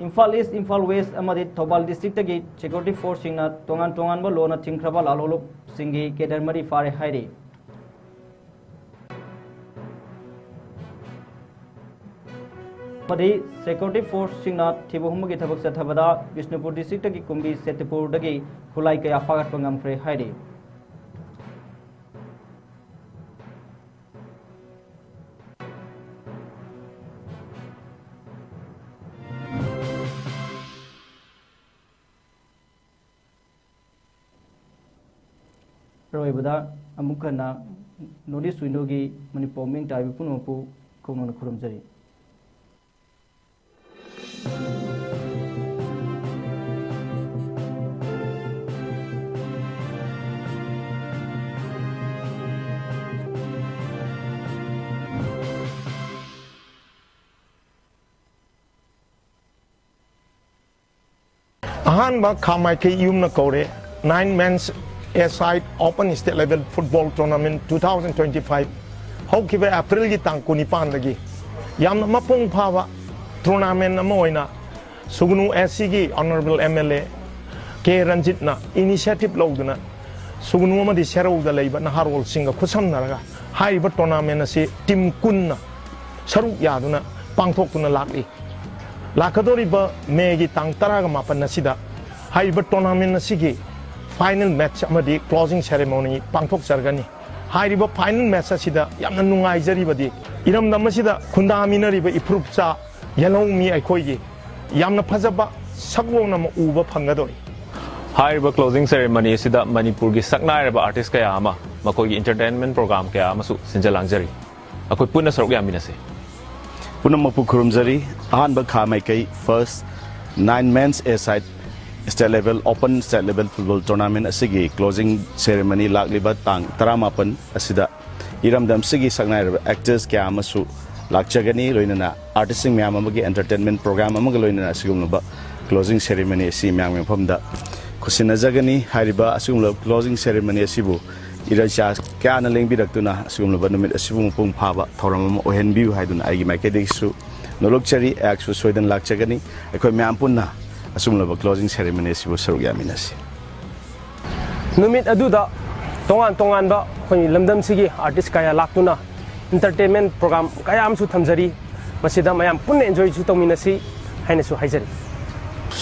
ꯏꯝꯐꯥꯜ ꯏꯁ, ꯏꯝꯐꯥꯜ ꯋꯦꯁ ꯑꯃꯗꯤ ꯊꯧꯕꯥꯜ ꯗꯤꯁꯇ꯭ꯔꯤꯛꯇꯒꯤ ꯁꯦꯀ꯭ꯌꯨꯔꯤꯇꯤ ꯐꯣꯔꯁꯁꯤꯡꯅ ꯇꯣꯉꯥꯟ ꯇꯣꯉꯥꯟꯕ ꯂꯣꯟꯅ ꯊꯤꯡꯈ꯭ꯔꯕ ꯂꯥꯜꯍꯧꯂꯨꯞꯁꯤꯡꯒꯤ ꯀꯦꯗꯔ ꯃꯔꯤ ꯐꯥꯔꯦ ꯍꯥꯏꯔꯤ꯫ ꯑꯃꯗꯤ ꯁꯦꯀ꯭ꯌꯨꯔꯤꯇꯤ ꯐꯣꯔꯁꯁꯤꯡꯅ ꯊꯤꯕ ꯍꯨꯝꯕꯒꯤ ꯊꯕꯛ ꯆꯠꯊꯕꯗ ꯕꯤꯁꯅꯨꯄꯨꯔ ꯗꯤꯁꯇ꯭ꯔꯤꯛꯇꯒꯤ ꯀꯨꯝꯕꯤ ꯁꯦꯇꯤꯄꯨꯔꯗꯒꯤ ꯈꯨꯠꯂꯥꯏ ꯀꯌꯥ ꯐꯥꯒꯠꯄ ꯉꯝꯈ꯭ꯔꯦ ꯍꯥꯏꯔꯤ꯫ ꯑꯔꯣꯏꯕꯗ ꯑꯃꯨꯛ ꯍꯟꯅ North East Window-ꯒꯤ ꯃꯅꯤꯄꯨꯔ ꯃꯤꯌꯥꯝ ꯇꯥꯕꯤ ꯄꯨꯝꯅꯃꯛꯄꯨ ꯈꯨꯔꯨꯝꯅ ꯈꯨꯔꯨꯝꯖꯔꯤ꯫ ꯑꯍꯥꯟꯕ ꯈꯥ ꯃꯥꯏꯀꯩ ꯌꯨꯝꯅ ꯀꯧꯔꯦ Nine Men's A-side Open State Level Football Tournament two thousand twenty-five ꯍꯧꯈꯤꯕ ꯑꯦꯄ꯭ꯔꯤꯜꯒꯤ ꯇꯥꯡ ꯀꯨꯟꯅꯤꯄꯥꯟꯗꯒꯤ ꯌꯥꯝꯅ ꯃꯄꯨꯡ ꯐꯥꯕ ꯇꯣꯔꯅꯥꯃꯦꯟ ꯑꯃ ꯑꯣꯏꯅ ꯁꯨꯒꯅꯨ ꯑꯦꯁ ꯁꯤꯒꯤ honourable M L A K ꯔꯟꯖꯤꯠꯅ ꯏꯅꯤꯁꯤꯌꯦꯇꯤꯚ ꯂꯧꯗꯨꯅ ꯁꯨꯒꯅꯨ ꯑꯃꯗꯤ ꯁꯦꯔꯧꯗ ꯂꯩꯕ ꯅꯍꯥꯔꯣꯜꯁꯤꯡꯒ ꯈꯨꯠꯁꯝꯅꯔꯒ ꯍꯥꯏꯔꯤꯕ ꯇꯣꯔꯅꯥꯃꯦꯟ ꯑꯁꯤ ꯇꯤꯝ ꯀꯨꯟꯅ ꯁꯔꯨꯛ ꯌꯥꯗꯨꯅ ꯄꯥꯡꯊꯣꯛꯇꯨꯅ ꯂꯥꯛꯂꯤ꯫ ꯂꯥꯛꯀꯗꯧꯔꯤꯕ ꯃꯦꯒꯤ ꯇꯥꯡ ꯇꯔꯥꯒ ꯃꯥꯄꯟ ꯑꯁꯤꯗ ꯍꯥꯏꯔꯤꯕ ꯇꯣꯔꯅꯥꯃꯦꯟ ꯑꯁꯤꯒꯤ ꯐꯥꯏꯅꯦꯜ ꯃꯦꯠꯆ ꯑꯃꯗꯤ ꯀ꯭ꯂꯣꯖꯤꯡ ꯁꯦꯔꯦꯃꯣꯅꯤ ꯄꯥꯡꯊꯣꯛꯆꯔꯒꯅꯤ꯫ ꯍꯥꯏꯔꯤꯕ ꯐꯥꯏꯅꯦꯜ ꯃꯦꯠꯆ ꯑꯁꯤꯗ ꯌꯥꯝꯅ ꯅꯨꯡꯉꯥꯏꯖꯔꯤꯕꯗꯤ ꯏꯔꯝꯗꯝ ꯑꯁꯤꯗ ꯈꯨꯟꯗꯥꯃꯤꯟꯅꯔꯤꯕ ꯏꯐꯨꯔꯨꯞꯆꯥ ꯌꯦꯜꯍꯧꯃꯤ ꯑꯩꯈꯣꯏꯒꯤ ꯌꯥꯝꯅ ꯐꯖꯕ ꯁꯛꯂꯣꯟ ꯑꯃ ꯎꯕ ꯐꯪꯒꯗꯧꯔꯤ꯫ ꯍꯥꯏꯔꯤꯕ ꯀ꯭ꯂꯣꯖꯤꯡ ꯁꯦꯔꯦꯃꯣꯅꯤ ꯑꯁꯤꯗ ꯃꯅꯤꯄꯨꯔꯒꯤ ꯁꯛꯅꯥꯏꯔꯕ ꯑꯥꯔꯇꯤꯁ ꯀꯌꯥ ꯑꯃ, ꯃꯈꯣꯏꯒꯤ ꯏꯟꯇꯔꯇꯦꯟꯃꯦꯟ ꯄ꯭ꯔꯣꯒ꯭ꯔꯥꯝ ꯀꯌꯥ ꯑꯃꯁꯨ ꯁꯤꯟꯖ ꯂꯥꯡꯖꯔꯤ꯫ ꯑꯩꯈꯣꯏ ꯄꯨꯟꯅ ꯁꯔꯨꯛ ꯌꯥꯃꯤꯟꯅꯁꯤ꯫ ꯄꯨꯝꯅꯃꯛꯄꯨ ꯈꯨꯔꯨꯝꯖꯔꯤ꯫ ꯑꯍꯥꯟꯕ ꯈꯥ ꯃꯥꯏꯀꯩ, first Nine Men's A-side State Level, Open State Level Football Tournament ꯑꯁꯤꯒꯤ ꯀ꯭ꯂꯣꯖꯤꯡ ꯁꯦꯔꯦꯃꯣꯅꯤ ꯂꯥꯛꯂꯤꯕ ꯇꯥꯡ ꯇꯔꯥꯃꯥꯄꯟ ꯑꯁꯤꯗ ꯏꯔꯝꯗꯝꯁꯤꯒꯤ ꯁꯛꯅꯥꯏꯔꯕ ꯑꯦꯛꯇꯔꯁ ꯀꯌꯥ ꯑꯃꯁꯨ ꯂꯥꯛꯆꯒꯅꯤ, ꯂꯣꯏꯅꯅ ꯑꯥꯔꯇꯤꯁꯁꯤꯡ ꯃꯌꯥꯝ ꯑꯃꯒꯤ ꯑꯦꯟꯇꯔꯇꯦꯟꯃꯦꯟ ꯄ꯭ꯔꯣꯒ꯭ꯔꯥꯝ ꯑꯃꯒ ꯂꯣꯏꯅꯅ ꯑꯁꯤꯒꯨꯝꯂꯕ ꯀ꯭ꯂꯣꯖꯤꯡ ꯁꯦꯔꯦꯃꯣꯅꯤ ꯑꯁꯤ ꯃꯌꯥꯝꯒꯤ ꯃꯐꯝꯗ ꯈꯨꯠꯁꯤꯟꯅꯖꯒꯅꯤ꯫ ꯍꯥꯏꯔꯤꯕ ꯑꯁꯤꯒꯨꯝꯂꯕ ꯀ꯭ꯂꯣꯖꯤꯡ ꯁꯦꯔꯦꯃꯣꯅꯤ ꯑꯁꯤꯕꯨ ꯏꯔꯩꯆꯥ ꯀꯌꯥꯅ ꯂꯦꯡꯕꯤꯔꯛꯇꯨꯅ ꯑꯁꯤꯒꯨꯝꯂꯕ ꯅꯨꯃꯤꯠ ꯑꯁꯤꯕꯨ ꯃꯄꯨꯡ ꯐꯥꯕ ꯊꯧꯔꯝ ꯑꯃ ꯑꯣꯏꯍꯟꯕꯤꯌꯨ ꯍꯥꯏꯗꯨꯅ ꯑꯩꯒꯤ ꯃꯥꯏꯀꯩꯗꯒꯤꯁꯨ ꯅꯣꯂꯨꯛꯆꯔꯤ꯫ ꯑꯩꯍꯥꯛꯁꯨ ꯁꯣꯏꯗꯅ ꯂꯥꯛꯆꯒꯅꯤ꯫ ꯑꯩꯈꯣꯏ ꯃꯌꯥꯝ ꯄꯨꯟꯅ ꯑꯁꯤꯒꯨꯝꯂꯕ ꯀ꯭ꯂꯣꯖꯤꯡ ꯁꯦꯔꯦꯃꯣꯅꯤ ꯑꯁꯤꯕꯨ ꯁꯔꯨꯛ ꯌꯥꯃꯤꯟꯅꯁꯤ꯫ ꯅꯨꯃꯤꯠ ꯑꯗꯨꯗ ꯇꯣꯉꯥꯟ ꯇꯣꯉꯥꯟꯕ ꯑꯩꯈꯣꯏ ꯂꯝꯗꯝꯁꯤꯒꯤ ꯑꯥꯔꯇꯤꯁ ꯀꯌꯥ ꯂꯥꯛꯇꯨꯅ ꯏꯟꯇꯔꯇꯦꯟꯃꯦꯟ ꯄ꯭ꯔꯣꯒ꯭ꯔꯥꯝ ꯀꯌꯥ ꯑꯃꯁꯨ ꯊꯝꯖꯔꯤ꯫ ꯃꯁꯤꯗ ꯃꯌꯥꯝ ꯄꯨꯟꯅ ꯑꯦꯟꯖꯣꯏꯁꯨ ꯇꯧꯃꯤꯟꯅꯁꯤ ꯍꯥꯏꯅꯁꯨ ꯍꯥꯏꯖꯔꯤ꯫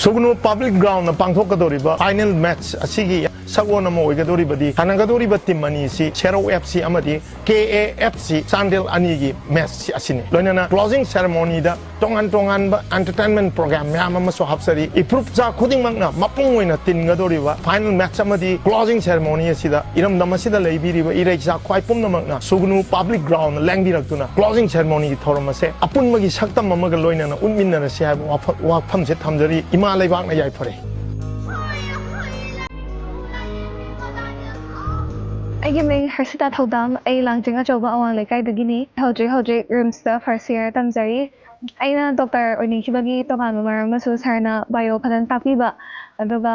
ꯁꯨꯒꯅꯨ ꯄꯕ꯭ꯂꯤꯛ ꯒ꯭ꯔꯥꯎꯟꯗ ꯄꯥꯡꯊꯣꯛꯀꯗꯧꯔꯤꯕ ꯐꯥꯏꯅꯦꯜ ꯃꯦꯠꯆ ꯑꯁꯤꯒꯤ ꯁꯛꯂꯣꯟ ꯑꯃ ꯑꯣꯏꯒꯗꯧꯔꯤꯕꯗꯤ ꯁꯥꯟꯅꯒꯗꯧꯔꯤꯕ ꯇꯤꯝ ꯑꯅꯤ ꯑꯁꯤ ꯁꯦꯔꯧ ꯑꯦꯐ ꯁꯤ ꯑꯃꯗꯤ K A F C Chandel ꯑꯅꯤꯒꯤ ꯃꯦꯠꯆ ꯑꯁꯤꯅꯤ꯫ ꯂꯣꯏꯅꯅ ꯀ꯭ꯂꯣꯖꯤꯡ ꯁꯦꯔꯦꯃꯣꯅꯤꯗ ꯇꯣꯉꯥꯟ ꯇꯣꯉꯥꯟꯕ ꯑꯦꯟꯇꯔꯇꯦꯟꯃꯦꯟ ꯄ꯭ꯔꯣꯒ꯭ꯔꯥꯝ ꯃꯌꯥꯝ ꯑꯃꯁꯨ ꯍꯥꯞꯆꯔꯤ꯫ ꯏꯐꯨꯔꯨꯞꯆꯥ ꯈꯨꯗꯤꯡꯃꯛꯅ ꯃꯄꯨꯡ ꯑꯣꯏꯅ ꯇꯤꯟꯒꯗꯧꯔꯤꯕ ꯐꯥꯏꯅꯦꯜ ꯃꯦꯠꯆ ꯑꯃꯗꯤ ꯀ꯭ꯂꯣꯖꯤꯡ ꯁꯦꯔꯦꯃꯣꯅꯤ ꯑꯁꯤꯗ ꯏꯔꯝꯗꯝ ꯑꯁꯤꯗ ꯂꯩꯕꯤꯔꯤꯕ ꯏꯔꯩꯆꯥ ꯈ꯭ꯋꯥꯏ ꯄꯨꯝꯅꯃꯛꯅ ꯁꯨꯒꯅꯨ ꯄꯕ꯭ꯂꯤꯛ ꯒ꯭ꯔꯥꯎꯟꯗ ꯂꯦꯡꯕꯤꯔꯛꯇꯨꯅ ꯀ꯭ꯂꯣꯖꯤꯡ ꯁꯦꯔꯦꯃꯣꯅꯤꯒꯤ ꯊꯧꯔꯝ ꯑꯁꯦ ꯑꯄꯨꯟꯕꯒꯤ ꯁꯛꯇꯝ ꯑꯃꯒ ꯂꯣꯏꯅꯅ ꯎꯠꯃꯤꯟꯅꯔꯁꯤ ꯍꯥꯏꯕ ꯋꯥꯐ-, ꯋꯥꯐꯝꯁꯦ ꯊꯝꯖꯔꯤ꯫ ꯏꯃꯥ ꯂꯩꯕꯥꯛꯅ ꯌꯥꯏꯐꯔꯦ꯫ ꯑꯩꯒꯤ ꯃꯤꯡ ꯍꯔꯁꯤꯇꯥ ꯊꯧꯗꯥꯝ꯫ ꯑꯩ ꯂꯥꯡꯖꯤꯡ ꯑꯆꯧꯕ ꯑꯋꯥꯡ ꯂꯩꯀꯥꯏꯗꯒꯤꯅꯤ꯫ ꯍꯧꯖꯤꯛ ꯍꯧꯖꯤꯛ ꯔꯤꯝꯁꯇ ꯐꯥꯔꯁ ꯏꯌꯥꯔ ꯇꯝꯖꯔꯤ꯫ ꯑꯩꯅ ꯗꯣꯛꯇꯔ ꯑꯣꯏꯅꯤꯡꯈꯤꯕꯒꯤ ꯇꯣꯉꯥꯟꯕ ꯃꯔꯝ ꯑꯃꯁꯨ ꯁꯥꯔꯅ ꯕꯥꯏꯑꯣ ꯐꯖꯅ ꯇꯥꯛꯄꯤꯕ, ꯑꯗꯨꯒ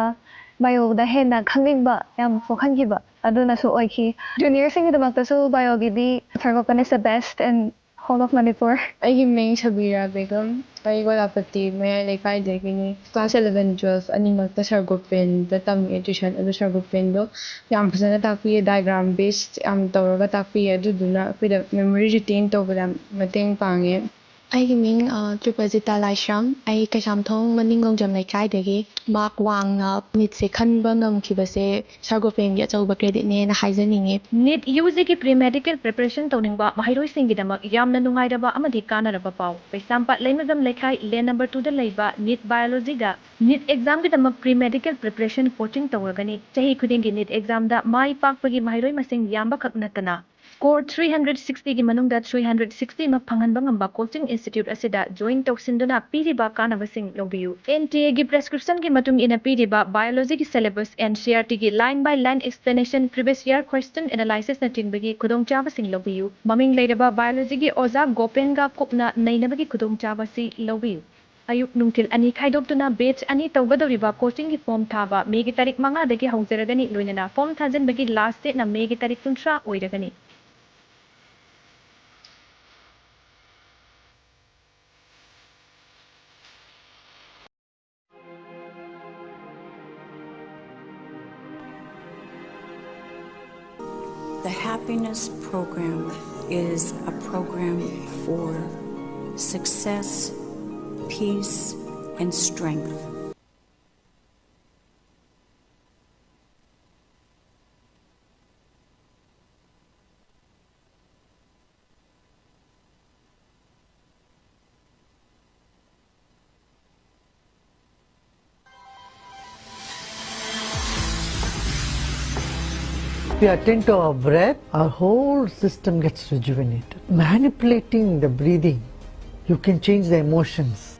ꯕꯥꯏꯑꯣꯗ ꯍꯦꯟꯅ ꯈꯪꯅꯤꯡꯕ ꯌꯥꯝ ꯄꯣꯛꯍꯟꯈꯤꯕ ꯑꯗꯨꯅꯁꯨ ꯑꯣꯏꯈꯤ꯫ ꯖꯨꯅꯤꯌꯔꯁꯤꯡꯒꯤꯗꯃꯛꯇꯁꯨ ꯕꯥꯏꯑꯣꯒꯤꯗꯤ ꯁꯥꯔ ꯒꯣꯄꯟ is the best in whole of Manipur꯫ ꯑꯩꯒꯤ ꯃꯤꯡ ꯁꯕꯤꯔꯥ ꯕꯦꯒꯝ, ꯑꯩ ꯒꯣꯂꯥꯄꯇꯤ ꯃꯌꯥꯏ ꯂꯩꯀꯥꯏꯗꯒꯤꯅꯤ꯫ Class eleven, twelve ꯑꯅꯤꯃꯛꯇ ꯁꯥꯔ ꯒꯣꯄꯦꯟꯗ ꯇꯝꯃꯛꯑꯦ tuition꯫ ꯑꯗꯨ ꯁꯥꯔ ꯒꯣꯄꯦꯟꯗꯣ ꯌꯥꯝ ꯐꯖꯅ ꯇꯥꯛꯄꯤꯌꯦ, diagram based ꯌꯥꯝ ꯇꯧꯔꯒ ꯇꯥꯛꯄꯤꯌꯦ, ꯑꯗꯨꯗꯨꯅ ꯑꯩꯈꯣꯏꯗ memory retain ꯇꯧꯕꯗ ꯌꯥꯝ ꯃꯇꯦꯡ ꯄꯥꯡꯉꯦ꯫ ꯑꯩꯒꯤ ꯃꯤꯡ, ꯑ, ꯇ꯭ꯔꯤꯄꯖꯤꯇꯥ ꯂꯥꯏꯁ꯭ꯔꯝ꯫ ꯑꯩ ꯀꯩꯁꯥꯝꯊꯣꯡ ꯃꯅꯤꯡ ꯂꯣꯡꯖꯝ ꯂꯩꯀꯥꯏꯗꯒꯤ꯫ Mark ꯋꯥꯡꯅ ꯅꯤꯠꯁꯦ ꯈꯟꯕ ꯉꯝꯈꯤꯕꯁꯦ ꯁꯥꯔ ꯒꯣꯄꯦꯟꯒꯤ ꯑꯆꯧꯕ creditꯅꯦꯅ ꯍꯥꯏꯖꯅꯤꯡꯉꯤ꯫ ꯅꯤꯠ ꯌꯨ ꯖꯤꯒꯤ pre medical preparation ꯇꯧꯅꯤꯡꯕ ꯃꯍꯩꯔꯣꯏꯁꯤꯡꯒꯤꯗꯃꯛ ꯌꯥꯝꯅ ꯅꯨꯡꯉꯥꯏꯔꯕ ꯑꯃꯗꯤ ꯀꯥꯟꯅꯔꯕ ꯄꯥꯎ꯫ ꯀꯩꯁꯥꯝꯄꯥꯠ ꯂꯩꯃꯖꯝ ꯂꯩꯀꯥꯏ lane number twoꯗ ꯂꯩꯕ ꯅꯤꯠ ꯕꯥꯏꯑꯣꯂꯣꯖꯤꯗ ꯅꯤꯠ ꯑꯦꯛꯖꯥꯝꯒꯤꯗꯃꯛ pre medical preparation coaching ꯇꯧꯔꯒꯅꯤ꯫ ꯆꯍꯤ ꯈꯨꯗꯤꯡꯒꯤ ꯅꯤꯠ ꯑꯦꯛꯖꯥꯝꯗ ꯃꯥꯏ ꯄꯥꯛꯄꯒꯤ ꯃꯍꯩꯔꯣꯏ ꯃꯁꯤꯡ ꯌꯥꯝꯕꯈꯛ ꯅꯠꯇꯅ, score three hundred sixtyꯒꯤ ꯃꯅꯨꯡꯗ three hundred sixty ꯃꯛ ꯐꯪꯍꯟꯕ ꯉꯝꯕ coaching institute ꯑꯁꯤꯗ join ꯇꯧꯁꯤꯟꯗꯨꯅ ꯄꯤꯔꯤꯕ ꯀꯥꯟꯅꯕꯁꯤꯡ ꯂꯧꯕꯤꯌꯨ꯫ NTAꯒꯤ prescriptionꯒꯤ ꯃꯇꯨꯡ ꯏꯟꯅ ꯄꯤꯔꯤꯕ biologyꯒꯤ syllabus, NCERTꯒꯤ line by line explanation, previous year question analysisꯅꯆꯤꯡꯕꯒꯤ ꯈꯨꯗꯣꯡꯆꯥꯕꯁꯤꯡ ꯂꯧꯕꯤꯌꯨ꯫ ꯃꯃꯤꯡ ꯂꯩꯔꯕ biologyꯒꯤ ꯑꯣꯖꯥ ꯒꯣꯄꯦꯟꯒ ꯀꯨꯞꯅ ꯅꯩꯅꯕꯒꯤ ꯈꯨꯗꯣꯡꯆꯥꯕꯁꯤ ꯂꯧꯕꯤꯌꯨ꯫ ꯑꯌꯨꯛ ꯅꯨꯡꯊꯤꯜ ꯑꯅꯤ ꯈꯥꯏꯗꯣꯛꯇꯨꯅ batch ꯑꯅꯤ ꯇꯧꯒꯗꯧꯔꯤꯕ coachingꯒꯤ form ꯊꯥꯕ ꯃꯦꯒꯤ ꯇꯥꯔꯤꯛ ꯃꯉꯥꯗꯒꯤ ꯍꯧꯖꯔꯒꯅꯤ, ꯂꯣꯏꯅꯅ form ꯊꯥꯖꯤꯟꯕꯒꯤ last dateꯅ ꯃꯦꯒꯤ ꯇꯥꯔꯤꯛ ꯀꯨꯟꯊ꯭ꯔꯥ ꯑꯣꯏꯔꯒꯅꯤ꯫ The Happiness Program is a program for success, peace, and strength. If we attend to our breath, our whole system gets rejuvenated. Manipulating the breathing, you can change the emotions.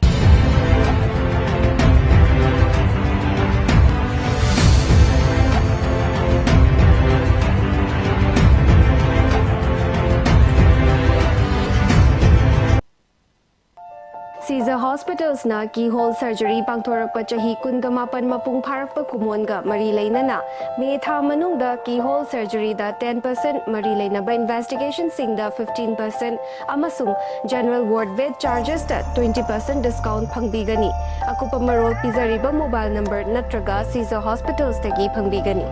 Hospitals ꯅ keyhole surgery ꯄꯥꯡꯊꯣꯔꯛꯄ ꯆꯍꯤ ꯀꯨꯟꯒ ꯃꯥꯄꯟ ꯃꯄꯨꯡ ꯐꯥꯔꯛꯄ ꯀꯨꯝꯑꯣꯟꯒ ꯃꯔꯤ ꯂꯩꯅꯅ ꯃꯦ ꯊꯥ ꯃꯅꯨꯡꯗ keyhole surgery ꯗ ten percent ꯃꯔꯤ ꯂꯩꯅꯕ investigation ꯁꯤꯡꯗ fifteen percent ꯑꯃꯁꯨꯡ general ward bed charges ꯇ twenty percent discount ꯐꯪꯕꯤꯒꯅꯤ꯫ ꯑꯀꯨꯞꯄ ꯃꯔꯣꯜ ꯄꯤꯖꯔꯤꯕ mobile number ꯅꯠꯇ꯭ꯔꯒ Caesar Hospitals ꯇꯒꯤ ꯐꯪꯕꯤꯒꯅꯤ꯫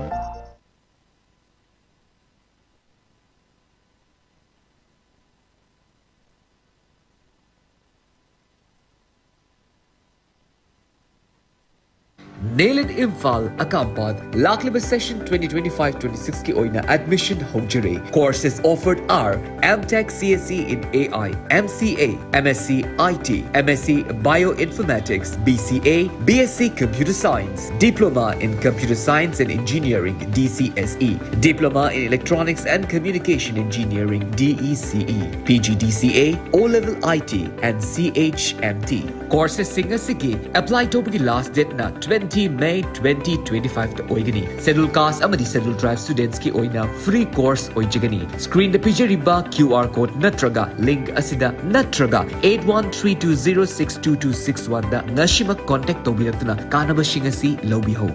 Nail It Imphal, Akampat, ꯂꯥꯛꯂꯤꯕ session twenty twenty-five twenty-six ꯀꯤ ꯑꯣꯏꯅ admission ꯍꯧꯖꯔꯦ꯫ Courses offered are M Tech C S E in A I, M C A, M S C I T, M S C Bioinformatics, B C A, B S C Computer Science, Diploma in Computer Science and Engineering, D C S E, Diploma in Electronics and Communication Engineering, D E C E, P G D C A, O-Level I T and C H M T꯫ Courses ꯁꯤꯡ ꯑꯁꯤꯒꯤ apply ꯇꯧꯕꯒꯤ last date ꯅ twenty May twenty twenty-five ꯇ ꯑꯣꯏꯒꯅꯤ꯫ Schedule Caste ꯑꯃꯗꯤ Schedule Tribe students ꯀꯤ ꯑꯣꯏꯅ free course ꯑꯣꯏꯖꯒꯅꯤ꯫ Screen ꯗ ꯄꯤꯖꯔꯤꯕ Q R code ꯅꯠꯇ꯭ꯔꯒ link ꯑꯁꯤꯗ ꯅꯠꯇ꯭ꯔꯒ eight one three two zero six two two six one ꯗ ꯉꯁꯤꯃꯛ contact ꯇꯧꯕꯤꯔꯛꯇꯨꯅ ꯀꯥꯟꯅꯕꯁꯤꯡ ꯑꯁꯤ ꯂꯧꯕꯤꯍꯧ꯫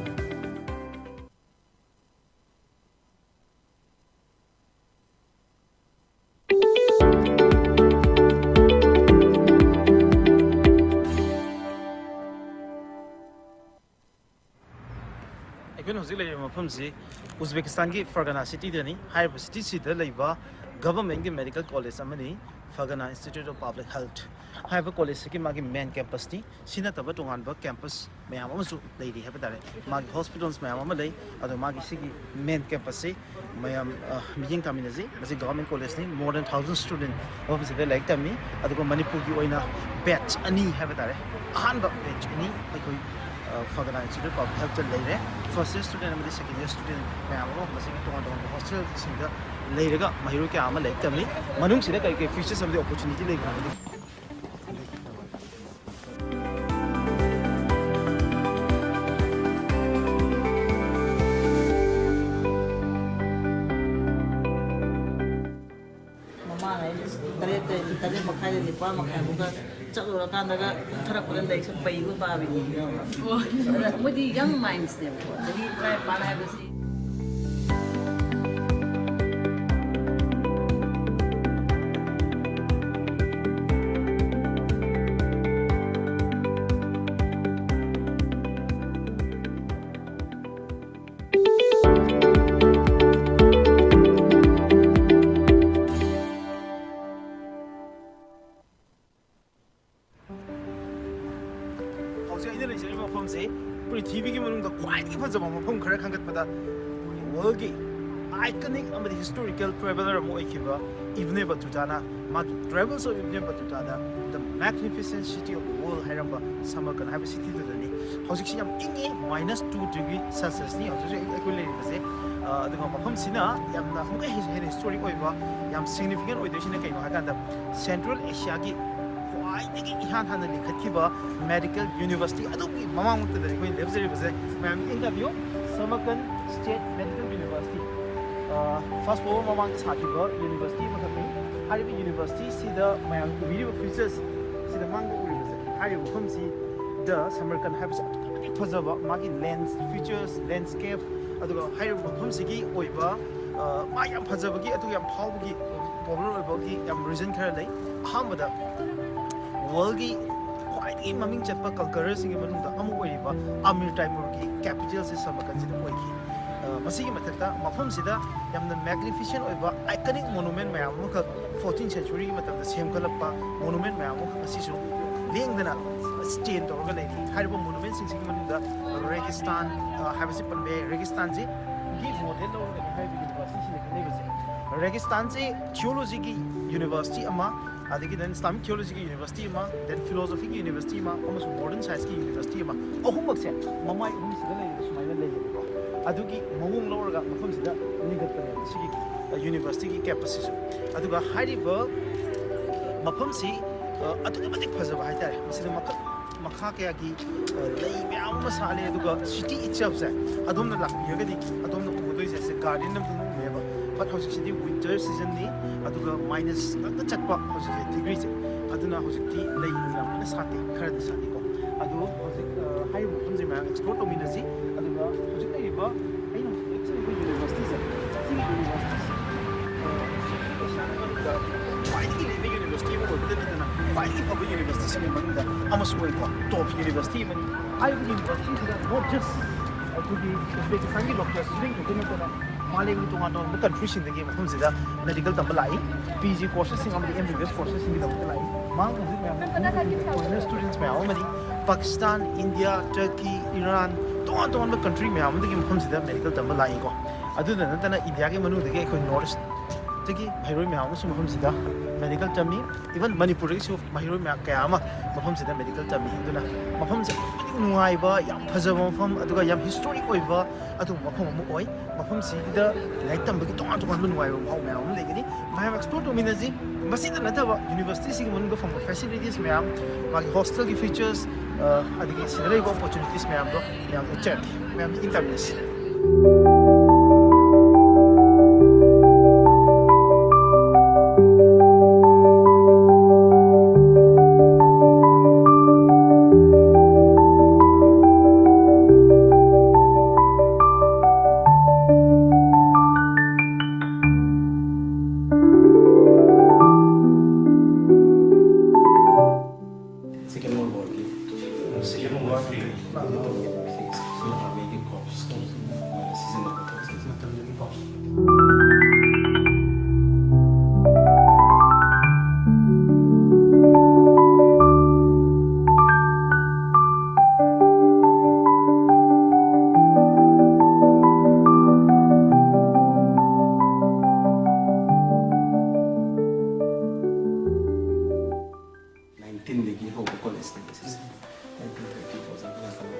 ꯑꯩꯈꯣꯏꯅ ꯍꯧꯖꯤꯛ ꯂꯩꯔꯤꯕ ꯃꯐꯝꯁꯤ ꯎꯖꯕꯦꯀꯤꯁꯇꯥꯟꯒꯤ ꯐꯔꯒꯥꯅꯥ ꯁꯤꯇꯤꯗꯅꯤ꯫ ꯍꯥꯏꯔꯤꯕ ꯁꯤꯇꯤꯁꯤꯗ ꯂꯩꯕ ꯒꯚꯔꯟꯃꯦꯟꯠꯀꯤ ꯃꯦꯗꯤꯀꯦꯜ ꯀꯣꯂꯦꯖ ꯑꯃꯅꯤ, ꯐꯔꯒꯥꯅꯥ ꯏꯟꯁꯇꯤꯇ꯭ꯌꯨꯠ ꯑꯣꯐ ꯄꯕ꯭ꯂꯤꯛ ꯍꯦꯜꯊ ꯍꯥꯏꯕ ꯀꯣꯂꯦꯖꯁꯤꯒꯤ ꯃꯥꯒꯤ ꯃꯦꯟ ꯀꯦꯝꯄꯁꯅꯤ꯫ ꯁꯤ ꯅꯠꯇꯕ ꯇꯣꯉꯥꯟꯕ ꯀꯦꯝꯄꯁ ꯃꯌꯥꯝ ꯑꯃꯁꯨ ꯂꯩꯔꯤ ꯍꯥꯏꯕ ꯇꯥꯔꯦ꯫ ꯃꯥꯒꯤ ꯍꯣꯁꯄꯤꯇꯥꯜꯁ ꯃꯌꯥꯝ ꯑꯃ ꯂꯩ꯫ ꯑꯗꯣ ꯃꯥꯒꯤ ꯁꯤꯒꯤ ꯃꯦꯟ ꯀꯦꯝꯄꯁꯁꯤ ꯃꯌꯥꯝ, ꯑ, ꯃꯤꯠꯌꯦꯡ ꯇꯥꯃꯤꯟꯅꯁꯤ꯫ ꯃꯁꯤ government ꯀꯣꯂꯦꯖꯅꯤ꯫ More than thousand student ꯃꯐꯝꯁꯤꯗ ꯂꯥꯏꯔꯤꯛ ꯇꯝꯃꯤ꯫ ꯑꯗꯨꯒ ꯃꯅꯤꯄꯨꯔꯒꯤ ꯑꯣꯏꯅ batch ꯑꯅꯤ ꯍꯥꯏꯕ ꯇꯥꯔꯦ, ꯑꯍꯥꯟꯕ batch ꯑꯅꯤ ꯑꯩꯈꯣꯏ, ꯑ, ꯐꯔꯒꯥꯅꯥ ꯏꯟꯁꯇꯤꯇ꯭ꯌꯨꯠ ꯑꯣꯐ ꯄꯕ꯭ꯂꯤꯛ ꯍꯦꯜꯊꯇ ꯂꯩꯔꯦ꯫ First year student ꯑꯃꯗꯤ second year student ꯃꯌꯥꯝ ꯑꯃ ꯃꯁꯤꯒꯤ ꯇꯣꯉꯥꯟ ꯇꯣꯉꯥꯟꯕ ꯍꯣꯁꯇꯦꯜꯁꯤꯡꯗ ꯂꯩꯔꯒ ꯃꯍꯩꯔꯣꯏ ꯀꯌꯥ ꯑꯃ ꯂꯥꯏꯔꯤꯛ ꯇꯝꯃꯤ꯫ ꯃꯅꯨꯡꯁꯤꯗ ꯀꯔꯤ ꯀꯔꯤ features ꯑꯃꯗꯤ opportunity ꯂꯩꯕ ꯍꯥꯏꯕꯗꯤ ꯃꯃꯥꯡ ꯑꯩꯅ ꯇꯔꯦꯠꯇ, ꯇꯔꯦꯠ ꯃꯈꯥꯏꯗ ꯅꯤꯄꯥꯜ ꯃꯈꯥꯏ ꯐꯥꯎꯗ ꯆꯠꯂꯨꯔꯀꯥꯟꯗꯒ ꯀꯨꯝꯊꯔꯛꯄꯗ ꯂꯥꯏꯔꯤꯛꯁꯦ ꯄꯩꯕ ꯄꯥꯕꯤꯅꯤ꯫ ꯑꯗ ꯃꯣꯏꯗꯤ ꯌꯪ ꯃꯥꯏꯟꯁꯅꯦꯕꯀꯣ, ꯆꯍꯤ ꯇꯔꯥꯅꯤꯄꯥꯟ ꯍꯥꯏꯕꯁꯤ꯫ ꯍꯧꯖꯤꯛ ꯑꯩꯅ ꯂꯩꯖꯔꯤꯕ ꯃꯐꯝꯁꯤ ꯄ꯭ꯔꯤꯊꯤꯕꯤꯒꯤ ꯃꯅꯨꯡꯗ ꯈ꯭ꯋꯥꯏꯗꯒꯤ ꯐꯖꯕ ꯃꯐꯝ ꯈꯔ ꯈꯟꯒꯠꯄꯗ, ꯋꯥꯔꯜꯒꯤ ꯑꯥꯏꯀꯅꯤꯛ ꯑꯃꯗꯤ ꯍꯤꯁꯇꯣꯔꯤꯀꯦꯜ ꯇ꯭ꯔꯦꯚꯦꯂꯔ ꯑꯃ ꯑꯣꯏꯈꯤꯕ ꯏꯕꯅꯦ ꯕꯇꯨꯇꯥꯅ ꯃꯥꯒꯤ Travels of Ibn Battuta-ꯗ The Magnificent City of the World ꯍꯥꯏꯔꯝꯕ ꯁꯃꯔꯀꯟ ꯍꯥꯏꯕ ꯁꯤꯇꯤꯗꯨꯗꯅꯤ꯫ ꯍꯧꯖꯤꯛꯁꯤ ꯌꯥꯝ ꯏꯪꯉꯤ, minus two degree Celsius-ꯅꯤ ꯍꯧꯖꯤꯛ ꯍꯧꯖꯤꯛ ꯑꯩꯈꯣꯏ ꯂꯩꯔꯤꯕꯁꯦ꯫ ꯑ, ꯑꯗꯨꯒ ꯃꯐꯝꯁꯤꯅ ꯌꯥꯝꯅ ꯑꯃꯨꯛꯀ ꯍꯦꯟꯅ ꯍꯦꯟꯅ ꯍꯤꯁꯇꯣꯔꯤꯛ ꯑꯣꯏꯕ, ꯌꯥꯝ ꯁꯤꯒꯅꯤꯐꯤꯀꯦꯟ ꯑꯣꯏꯗꯣꯏꯁꯤꯅ ꯀꯩꯅꯣ ꯍꯥꯏꯀꯥꯟꯗ, ꯁꯦꯟꯇ꯭ꯔꯦꯜ ꯑꯦꯁꯤꯌꯥꯒꯤ ꯈ꯭ꯋꯥꯏꯗꯒꯤ ꯏꯍꯥꯟ ꯍꯥꯟꯅ ꯂꯤꯡꯈꯠꯈꯤꯕ ꯃꯦꯗꯤꯀꯦꯜ ꯌꯨꯅꯤꯚꯔꯁꯤꯇꯤ ꯑꯗꯨꯒꯤ ꯃꯃꯥꯡꯃꯛꯇꯗꯅꯤ ꯑꯩꯈꯣꯏꯅ ꯂꯦꯞꯆꯔꯤꯕꯁꯦ꯫ ꯃꯌꯥꯝ ꯏꯟꯇꯔꯚ꯭ꯌꯨ, ꯁꯃꯔꯀꯟ ꯁ꯭ꯇꯦꯠ ꯃꯦꯗꯤꯀꯦꯜ ꯌꯨꯅꯤꯚꯔꯁꯤꯇꯤ꯫ ꯑ, ꯐꯥꯁ ꯋꯥꯔ ꯃꯃꯥꯡꯗ ꯁꯥꯈꯤꯕ ꯌꯨꯅꯤꯚꯔꯁꯤꯇꯤ ꯑꯃꯈꯛꯅꯤ꯫ ꯍꯥꯏꯔꯤꯕ ꯌꯨꯅꯤꯚꯔꯁꯤꯇꯤꯁꯤꯗ ꯃꯌꯥꯝ ꯎꯕꯤꯔꯤꯕ ꯐꯤꯆꯔꯁ, ꯁꯤꯗ ꯃꯥꯡꯗ ꯎꯔꯤꯕꯁꯦ, ꯍꯥꯏꯔꯤꯕ ꯃꯐꯝꯁꯤꯗ ꯁꯃꯔꯀꯟ ꯍꯥꯏꯕꯁꯤ ꯑꯗꯨꯛꯀꯤ ꯃꯇꯤꯛ ꯐꯖꯕ, ꯃꯥꯒꯤ ꯂꯦꯟꯁ ꯐꯤꯆꯔꯁ, ꯂꯦꯟꯁꯀꯦꯞ, ꯑꯗꯨꯒ ꯍꯥꯏꯔꯤꯕ ꯃꯐꯝꯁꯤꯒꯤ ꯑꯣꯏꯕ, ꯑ, ꯃꯥ ꯌꯥꯝ ꯐꯖꯕꯒꯤ, ꯑꯗꯨꯒ ꯌꯥꯝ ꯐꯥꯎꯕꯒꯤ, ꯄꯣꯄꯨꯂꯔ ꯑꯣꯏꯕꯒꯤ ꯌꯥꯝ ꯔꯤꯖꯟ ꯈꯔ ꯂꯩ꯫ ꯑꯍꯥꯟꯕꯗ, ꯋꯥꯔꯜꯒꯤ ꯈ꯭ꯋꯥꯏꯗꯒꯤ ꯃꯃꯤꯡ ꯆꯠꯄ ꯀꯟꯀꯔꯔꯁꯤꯡꯒꯤ ꯃꯅꯨꯡꯗ ꯑꯃ ꯑꯣꯏꯔꯤꯕ ꯑꯃꯤꯔ ꯇꯥꯏꯃꯨꯔꯒꯤ ꯀꯦꯄꯤꯇꯦꯜꯁꯤ ꯁꯃꯔꯀꯟꯁꯤꯗ ꯑꯣꯏꯈꯤ꯫ ꯑ, ꯃꯁꯤꯒꯤ ꯃꯊꯛꯇ ꯃꯐꯝꯁꯤꯗ ꯌꯥꯝꯅ ꯃꯦꯒꯅꯤꯐꯤꯁꯦꯟ ꯑꯣꯏꯕ ꯑꯥꯏꯀꯅꯤꯛ ꯃꯣꯅꯨꯃꯦꯟ ꯃꯌꯥꯝ ꯑꯃꯈꯛ, ꯐꯣꯔꯇꯤꯟ ꯁꯦꯟꯆꯨꯔꯤꯒꯤ ꯃꯇꯝꯗ ꯁꯦꯝꯒꯠꯂꯛꯄ ꯃꯣꯅꯨꯃꯦꯟ ꯃꯌꯥꯝ ꯑꯃꯈꯛ ꯉꯁꯤꯁꯨ ꯂꯦꯡꯗꯅ ꯁ꯭ꯇꯦꯟ ꯇꯧꯔꯒ ꯂꯩꯔꯤ꯫ ꯍꯥꯏꯔꯤꯕ ꯃꯣꯅꯨꯃꯦꯟꯁꯤꯡꯁꯤꯒꯤ ꯃꯅꯨꯡꯗ ꯔꯦꯒꯤꯁꯇꯥꯟ, ꯑ, ꯍꯥꯏꯕꯁꯤ ꯄꯟꯕ ꯌꯥꯏ꯫ ꯔꯦꯒꯤꯁꯇꯥꯟꯁꯤ ꯒꯤ ꯃꯣꯗꯦꯜ ꯂꯧꯔꯒꯅꯤ ꯍꯥꯏꯔꯤꯕ ꯌꯨꯅꯤꯚꯔꯁꯤꯇꯤꯁꯤꯅ ꯈꯟꯅꯔꯤꯕꯁꯦ꯫ ꯔꯦꯒꯤꯁꯇꯥꯟꯁꯤ ꯊꯤꯑꯣꯂꯣꯖꯤꯒꯤ ꯌꯨꯅꯤꯚꯔꯁꯤꯇꯤ ꯑꯃ, ꯑꯗꯒꯤ then ꯏꯁꯂꯥꯃꯤꯛ ꯊꯤꯑꯣꯂꯣꯖꯤꯒꯤ ꯌꯨꯅꯤꯚꯔꯁꯤꯇꯤ ꯑꯃ, then ꯐꯤꯂꯣꯁꯣꯐꯤꯒꯤ ꯌꯨꯅꯤꯚꯔꯁꯤꯇꯤ ꯑꯃ, ꯑꯃꯁꯨꯡ ꯃꯣꯗꯔꯟ ꯁꯥꯏꯟꯁꯀꯤ ꯌꯨꯅꯤꯚꯔꯁꯤꯇꯤ ꯑꯃ, ꯑꯍꯨꯝꯃꯛꯁꯦ ꯃꯃꯥꯏ ꯑꯍꯨꯝꯁꯤꯗ ꯂꯩꯔꯤꯕ ꯁꯨꯃꯥꯏꯅ ꯂꯩꯌꯦꯕꯀꯣ꯫ ꯑꯗꯨꯒꯤ ꯃꯑꯣꯡ ꯂꯧꯔꯒ ꯃꯐꯝꯁꯤꯗ ꯂꯤꯡꯈꯠꯄꯅꯦꯕ ꯁꯤꯒꯤ, ꯑ, ꯌꯨꯅꯤꯚꯔꯁꯤꯇꯤꯒꯤ ꯀꯦꯝꯄꯁꯁꯤꯁꯨ꯫ ꯑꯗꯨꯒ ꯍꯥꯏꯔꯤꯕ ꯃꯐꯝꯁꯤ, ꯑ, ꯑꯗꯨꯛꯀꯤ ꯃꯇꯤꯛ ꯐꯖꯕ ꯍꯥꯏꯇꯥꯔꯦ꯫ ꯃꯁꯤꯗ ꯃꯈꯜ ꯃꯈꯥ ꯀꯌꯥꯒꯤ, ꯑ, ꯂꯩ ꯃꯌꯥꯝ ꯑꯃ ꯁꯥꯠꯂꯦ꯫ ꯑꯗꯨꯒ ꯁꯤꯇꯤ ꯏꯠꯁꯦꯜꯐꯁꯦ ꯑꯗꯣꯝꯅ ꯂꯥꯛꯄꯤꯔꯒꯗꯤ ꯑꯗꯣꯝꯅ ꯎꯒꯗꯣꯏꯁꯦ ꯁꯦ ꯒꯥꯔꯗꯦꯟ ꯑꯃ ꯎꯅꯦꯕ꯫ ꯕꯠ ꯍꯧꯖꯤꯛꯁꯤꯗꯤ ꯋꯤꯟꯇꯔ ꯁꯤꯖꯟꯅꯤ, ꯑꯗꯨꯒ ꯃꯥꯏꯅꯁ ꯉꯥꯛꯇ ꯆꯠꯄ ꯍꯧꯖꯤꯛꯁꯦ ꯗꯤꯒ꯭ꯔꯤꯁꯦ꯫ ꯑꯗꯨꯅ ꯍꯧꯖꯤꯛꯇꯤ ꯂꯩ ꯌꯥꯝ ꯀꯟꯅ ꯁꯥꯠꯇꯦ, ꯈꯔꯗꯤ ꯁꯥꯠꯂꯤꯀꯣ꯫ ꯑꯗꯣ ꯍꯧꯖꯤꯛ, ꯑ, ꯍꯥꯏꯔꯤꯕ ꯃꯐꯝꯁꯦ ꯃꯌꯥꯝ explore ꯇꯧꯃꯤꯟꯅꯁꯤ꯫ ꯑꯗꯨꯒ ꯍꯧꯖꯤꯛ ꯂꯩꯔꯤꯕ, ꯑꯩꯅ ꯍꯧꯖꯤꯛ ꯂꯩꯔꯤꯕ universityꯁꯦ, ꯁꯤꯒꯤ universityꯁꯤ, ꯑ, ꯑꯦꯁꯤꯌꯥꯒꯤ ꯃꯅꯨꯡꯗ ꯈ꯭ꯋꯥꯏꯗꯒꯤ ꯂꯩꯕ university ꯑꯃ ꯑꯣꯏꯕꯗ ꯅꯠꯇꯅ ꯈ꯭ꯋꯥꯏꯗꯒꯤ ꯐꯕ universityꯁꯤꯡꯒꯤ ꯃꯅꯨꯡꯗ ꯑꯃꯁꯨ ꯑꯣꯏꯀꯣ, top university ꯑꯃꯅꯤ꯫ ꯍꯥꯏꯔꯤꯕ universityꯁꯤꯗ not just ꯑꯩꯈꯣꯏꯒꯤ ꯎꯖꯕꯦꯀꯤꯁꯇꯥꯟꯒꯤ doctors ꯈꯛꯇ ꯅꯠꯇꯅ ꯃꯥꯂꯦꯝꯒꯤ ꯇꯣꯉꯥꯟ ꯇꯣꯉꯥꯟꯕ countryꯁꯤꯡꯗꯒꯤ ꯃꯐꯝꯁꯤꯗ medical ꯇꯝꯕ ꯂꯥꯛꯏ꯫ PG courses ꯑꯃꯗꯤ MBBS courses ꯒꯤꯗꯃꯛꯇ ꯂꯥꯛꯏ꯫ ꯃꯍꯥꯛ ꯍꯧꯖꯤꯛ ꯃꯌꯥꯝ foreigner students ꯃꯌꯥꯝ ꯑꯃꯅꯤ꯫ ꯄꯥꯀꯤꯁꯇꯥꯟ, ꯏꯟꯗꯤꯌꯥ, ꯇꯔꯀꯤ, ꯏꯔꯥꯟ, ꯇꯣꯉꯥꯟ ꯇꯣꯉꯥꯟꯕ country ꯃꯌꯥꯝ ꯑꯃꯗꯒꯤ ꯃꯐꯝꯁꯤꯗ medical ꯇꯝꯕ ꯂꯥꯛꯏꯀꯣ꯫ ꯑꯗꯨꯗ ꯅꯠꯇꯅ ꯏꯟꯗꯤꯌꯥꯒꯤ ꯃꯅꯨꯡꯗꯒꯤ ꯑꯩꯈꯣꯏ North Eastꯇꯒꯤ ꯃꯍꯩꯔꯣꯏ ꯃꯌꯥꯝ ꯑꯃꯁꯨ ꯃꯐꯝꯁꯤꯗ medical ꯇꯝꯃꯤ꯫ Even ꯃꯅꯤꯄꯨꯔꯗꯒꯤꯁꯨ ꯃꯍꯩꯔꯣꯏ ꯃꯌꯥꯝ ꯀꯌꯥ ꯑꯃ ꯃꯐꯝꯁꯤꯗ medical ꯇꯝꯃꯤ꯫ ꯑꯗꯨꯅ ꯃꯐꯝꯁꯦ ꯑꯗꯨꯛꯀꯤ ꯃꯇꯤꯛ ꯅꯨꯡꯉꯥꯏꯕ, ꯌꯥꯝ ꯐꯖꯕ ꯃꯐꯝ, ꯑꯗꯨꯒ ꯌꯥꯝ historic ꯑꯣꯏꯕ ꯑꯗꯨꯒꯨꯝꯕ ꯃꯐꯝ ꯑꯃ ꯑꯣꯏ꯫ ꯃꯐꯝꯁꯤꯗ ꯂꯥꯏꯔꯤꯛ ꯇꯝꯕꯒꯤ ꯇꯣꯉꯥꯟ ꯇꯣꯉꯥꯟꯕ ꯅꯨꯡꯉꯥꯏꯕ ꯃꯍꯥꯎ ꯃꯌꯥꯝ ꯑꯃ ꯂꯩꯒꯅꯤ꯫ ꯃꯌꯥꯝ explore ꯇꯧꯃꯤꯟꯅꯁꯤ꯫ ꯃꯁꯤꯗ ꯅꯠꯇꯕ universityꯁꯤꯒꯤ ꯃꯅꯨꯡꯗ ꯐꯪꯕ facilities ꯃꯌꯥꯝ, ꯃꯥꯒꯤ hostelꯒꯤ features, ꯑ, ꯑꯗꯒꯤ ꯁꯤꯗ ꯂꯩꯕ opportunities ꯃꯌꯥꯝꯗꯣ ꯃꯌꯥꯝ ꯎꯠꯆꯔꯛꯀꯦ꯫ ꯃꯌꯥꯝ ꯏꯟꯇꯔꯅꯦꯁ Second World War ꯒꯤ, Second World War ꯒꯤ ꯃꯇꯝꯒꯤ ꯃꯇꯝꯒꯤ ꯀꯣꯞꯁꯀꯤ ꯁꯤꯖꯤꯟꯅꯕ ꯄꯣꯠ ꯆꯩ꯫ ꯃꯇꯝꯗꯨꯒꯤ ꯀꯣꯞꯁ꯫ Nineteenꯗꯒꯤ ꯍꯧꯕ ꯀꯣꯂꯦꯖꯅꯦꯕ ꯁꯤꯁꯦ꯫ Nineteen thirty ꯐꯥꯎ ꯆꯪꯉꯛꯑꯒ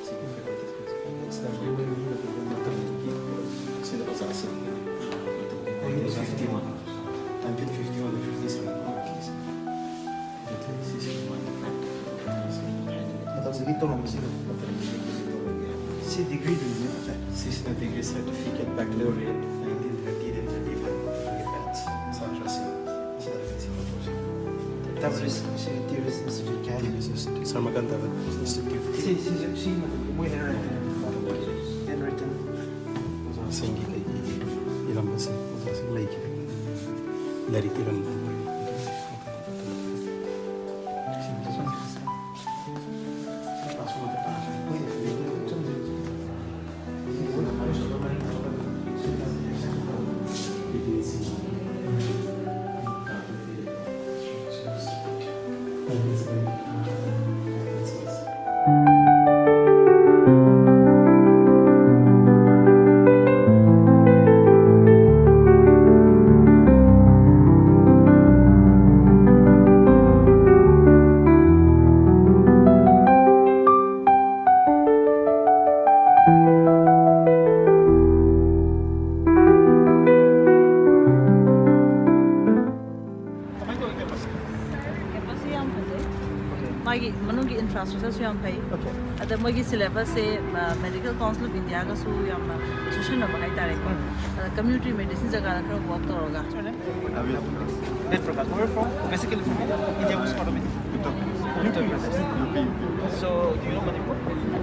ꯁꯤꯒꯤ faculty ꯁꯤꯗ ꯑꯣꯖꯥꯁꯤꯡ nineteen fifty one, nineteen fifty one fifty seven ꯐꯥꯎ ꯁꯤꯁꯦ꯫ ꯑꯗꯨꯗꯤ ꯁꯤꯁꯦ ꯃꯥꯒꯤ practical ꯊꯥꯏꯅꯒꯤ ꯃꯇꯝꯗꯨꯒꯤ ꯇꯧꯔꯝꯕꯁꯤꯡꯗꯣ꯫ ꯃꯇꯝꯗꯨꯒꯤ ꯇꯧꯔꯝꯕ꯫ ꯁꯤ degree ꯗꯨꯅꯤꯅꯦ ꯅꯠꯇ꯭ꯔꯥ? ꯁꯤꯁꯤꯅ degree certificate baccalaureate nineteen thirty ꯗꯒꯤ thirty five ꯐꯥꯎꯒꯤ batch ꯁꯥꯇ꯭ꯔꯁꯤꯡ꯫ ꯁꯤꯗ ꯁꯤ ꯐꯣꯇꯣꯁꯦ꯫ ꯁꯤ ꯇꯨꯔꯤꯁ ꯏꯟꯁꯇꯤꯇ꯭ꯌꯨꯠꯀꯤ ꯍꯥꯏꯔꯤꯕꯁꯤ ꯁꯔꯃꯀꯟꯗ ꯏꯟꯁꯇꯤꯇ꯭ꯌꯨꯠ꯫ ꯁꯤ ꯁꯤꯁꯨ ꯁꯤ ꯃꯇꯝꯗ ꯃꯣꯏ ꯍꯦꯟ ꯔꯥꯏꯇꯤꯡ, ꯍꯦꯟ ꯔꯥꯏꯇꯤꯡ꯫ ꯑꯣꯖꯥꯁꯤꯡꯒꯤ ꯀꯩꯒꯤ ꯏꯔꯝꯕꯁꯤꯡ ꯑꯣꯖꯥꯁꯤꯡ ꯂꯩꯈꯤꯕ ꯂꯥꯏꯔꯤꯛ ꯏꯔꯝꯕ꯫ ꯀꯦꯝꯄꯁꯁꯤ ꯌꯥꯝ ꯐꯖꯩ꯫ ꯃꯥꯒꯤ ꯃꯅꯨꯡꯒꯤ ꯏꯟꯐ꯭ꯔꯥꯁ꯭ꯇ꯭ꯔꯛꯆꯔꯁꯨ ꯌꯥꯝ ꯐꯩ꯫ ꯑꯗ ꯃꯣꯏꯒꯤ ꯁꯤꯂꯦꯕꯁꯁꯦ, ꯑ, ꯃꯦꯗꯤꯀꯦꯜ ꯀꯥꯎꯟꯁꯤꯜ ꯑꯣꯐ ꯏꯟꯗꯤꯌꯥꯒꯁꯨ ꯌꯥꯝꯅ ꯆꯨꯁꯟꯅꯕ ꯍꯥꯏꯇꯥꯔꯦꯀꯣ꯫ ꯑꯗ ꯀꯝꯃ꯭ꯌꯨꯅꯤꯇꯤ ꯃꯦꯗꯤꯁꯤꯟ ꯖꯒꯥꯗ ꯈꯔ ꯋꯥꯛ ꯇꯧꯔꯒ꯫ Ved Prakash, where from? Basically from India. India, which part of India? Uttar Pradesh. So, do you know Manipur?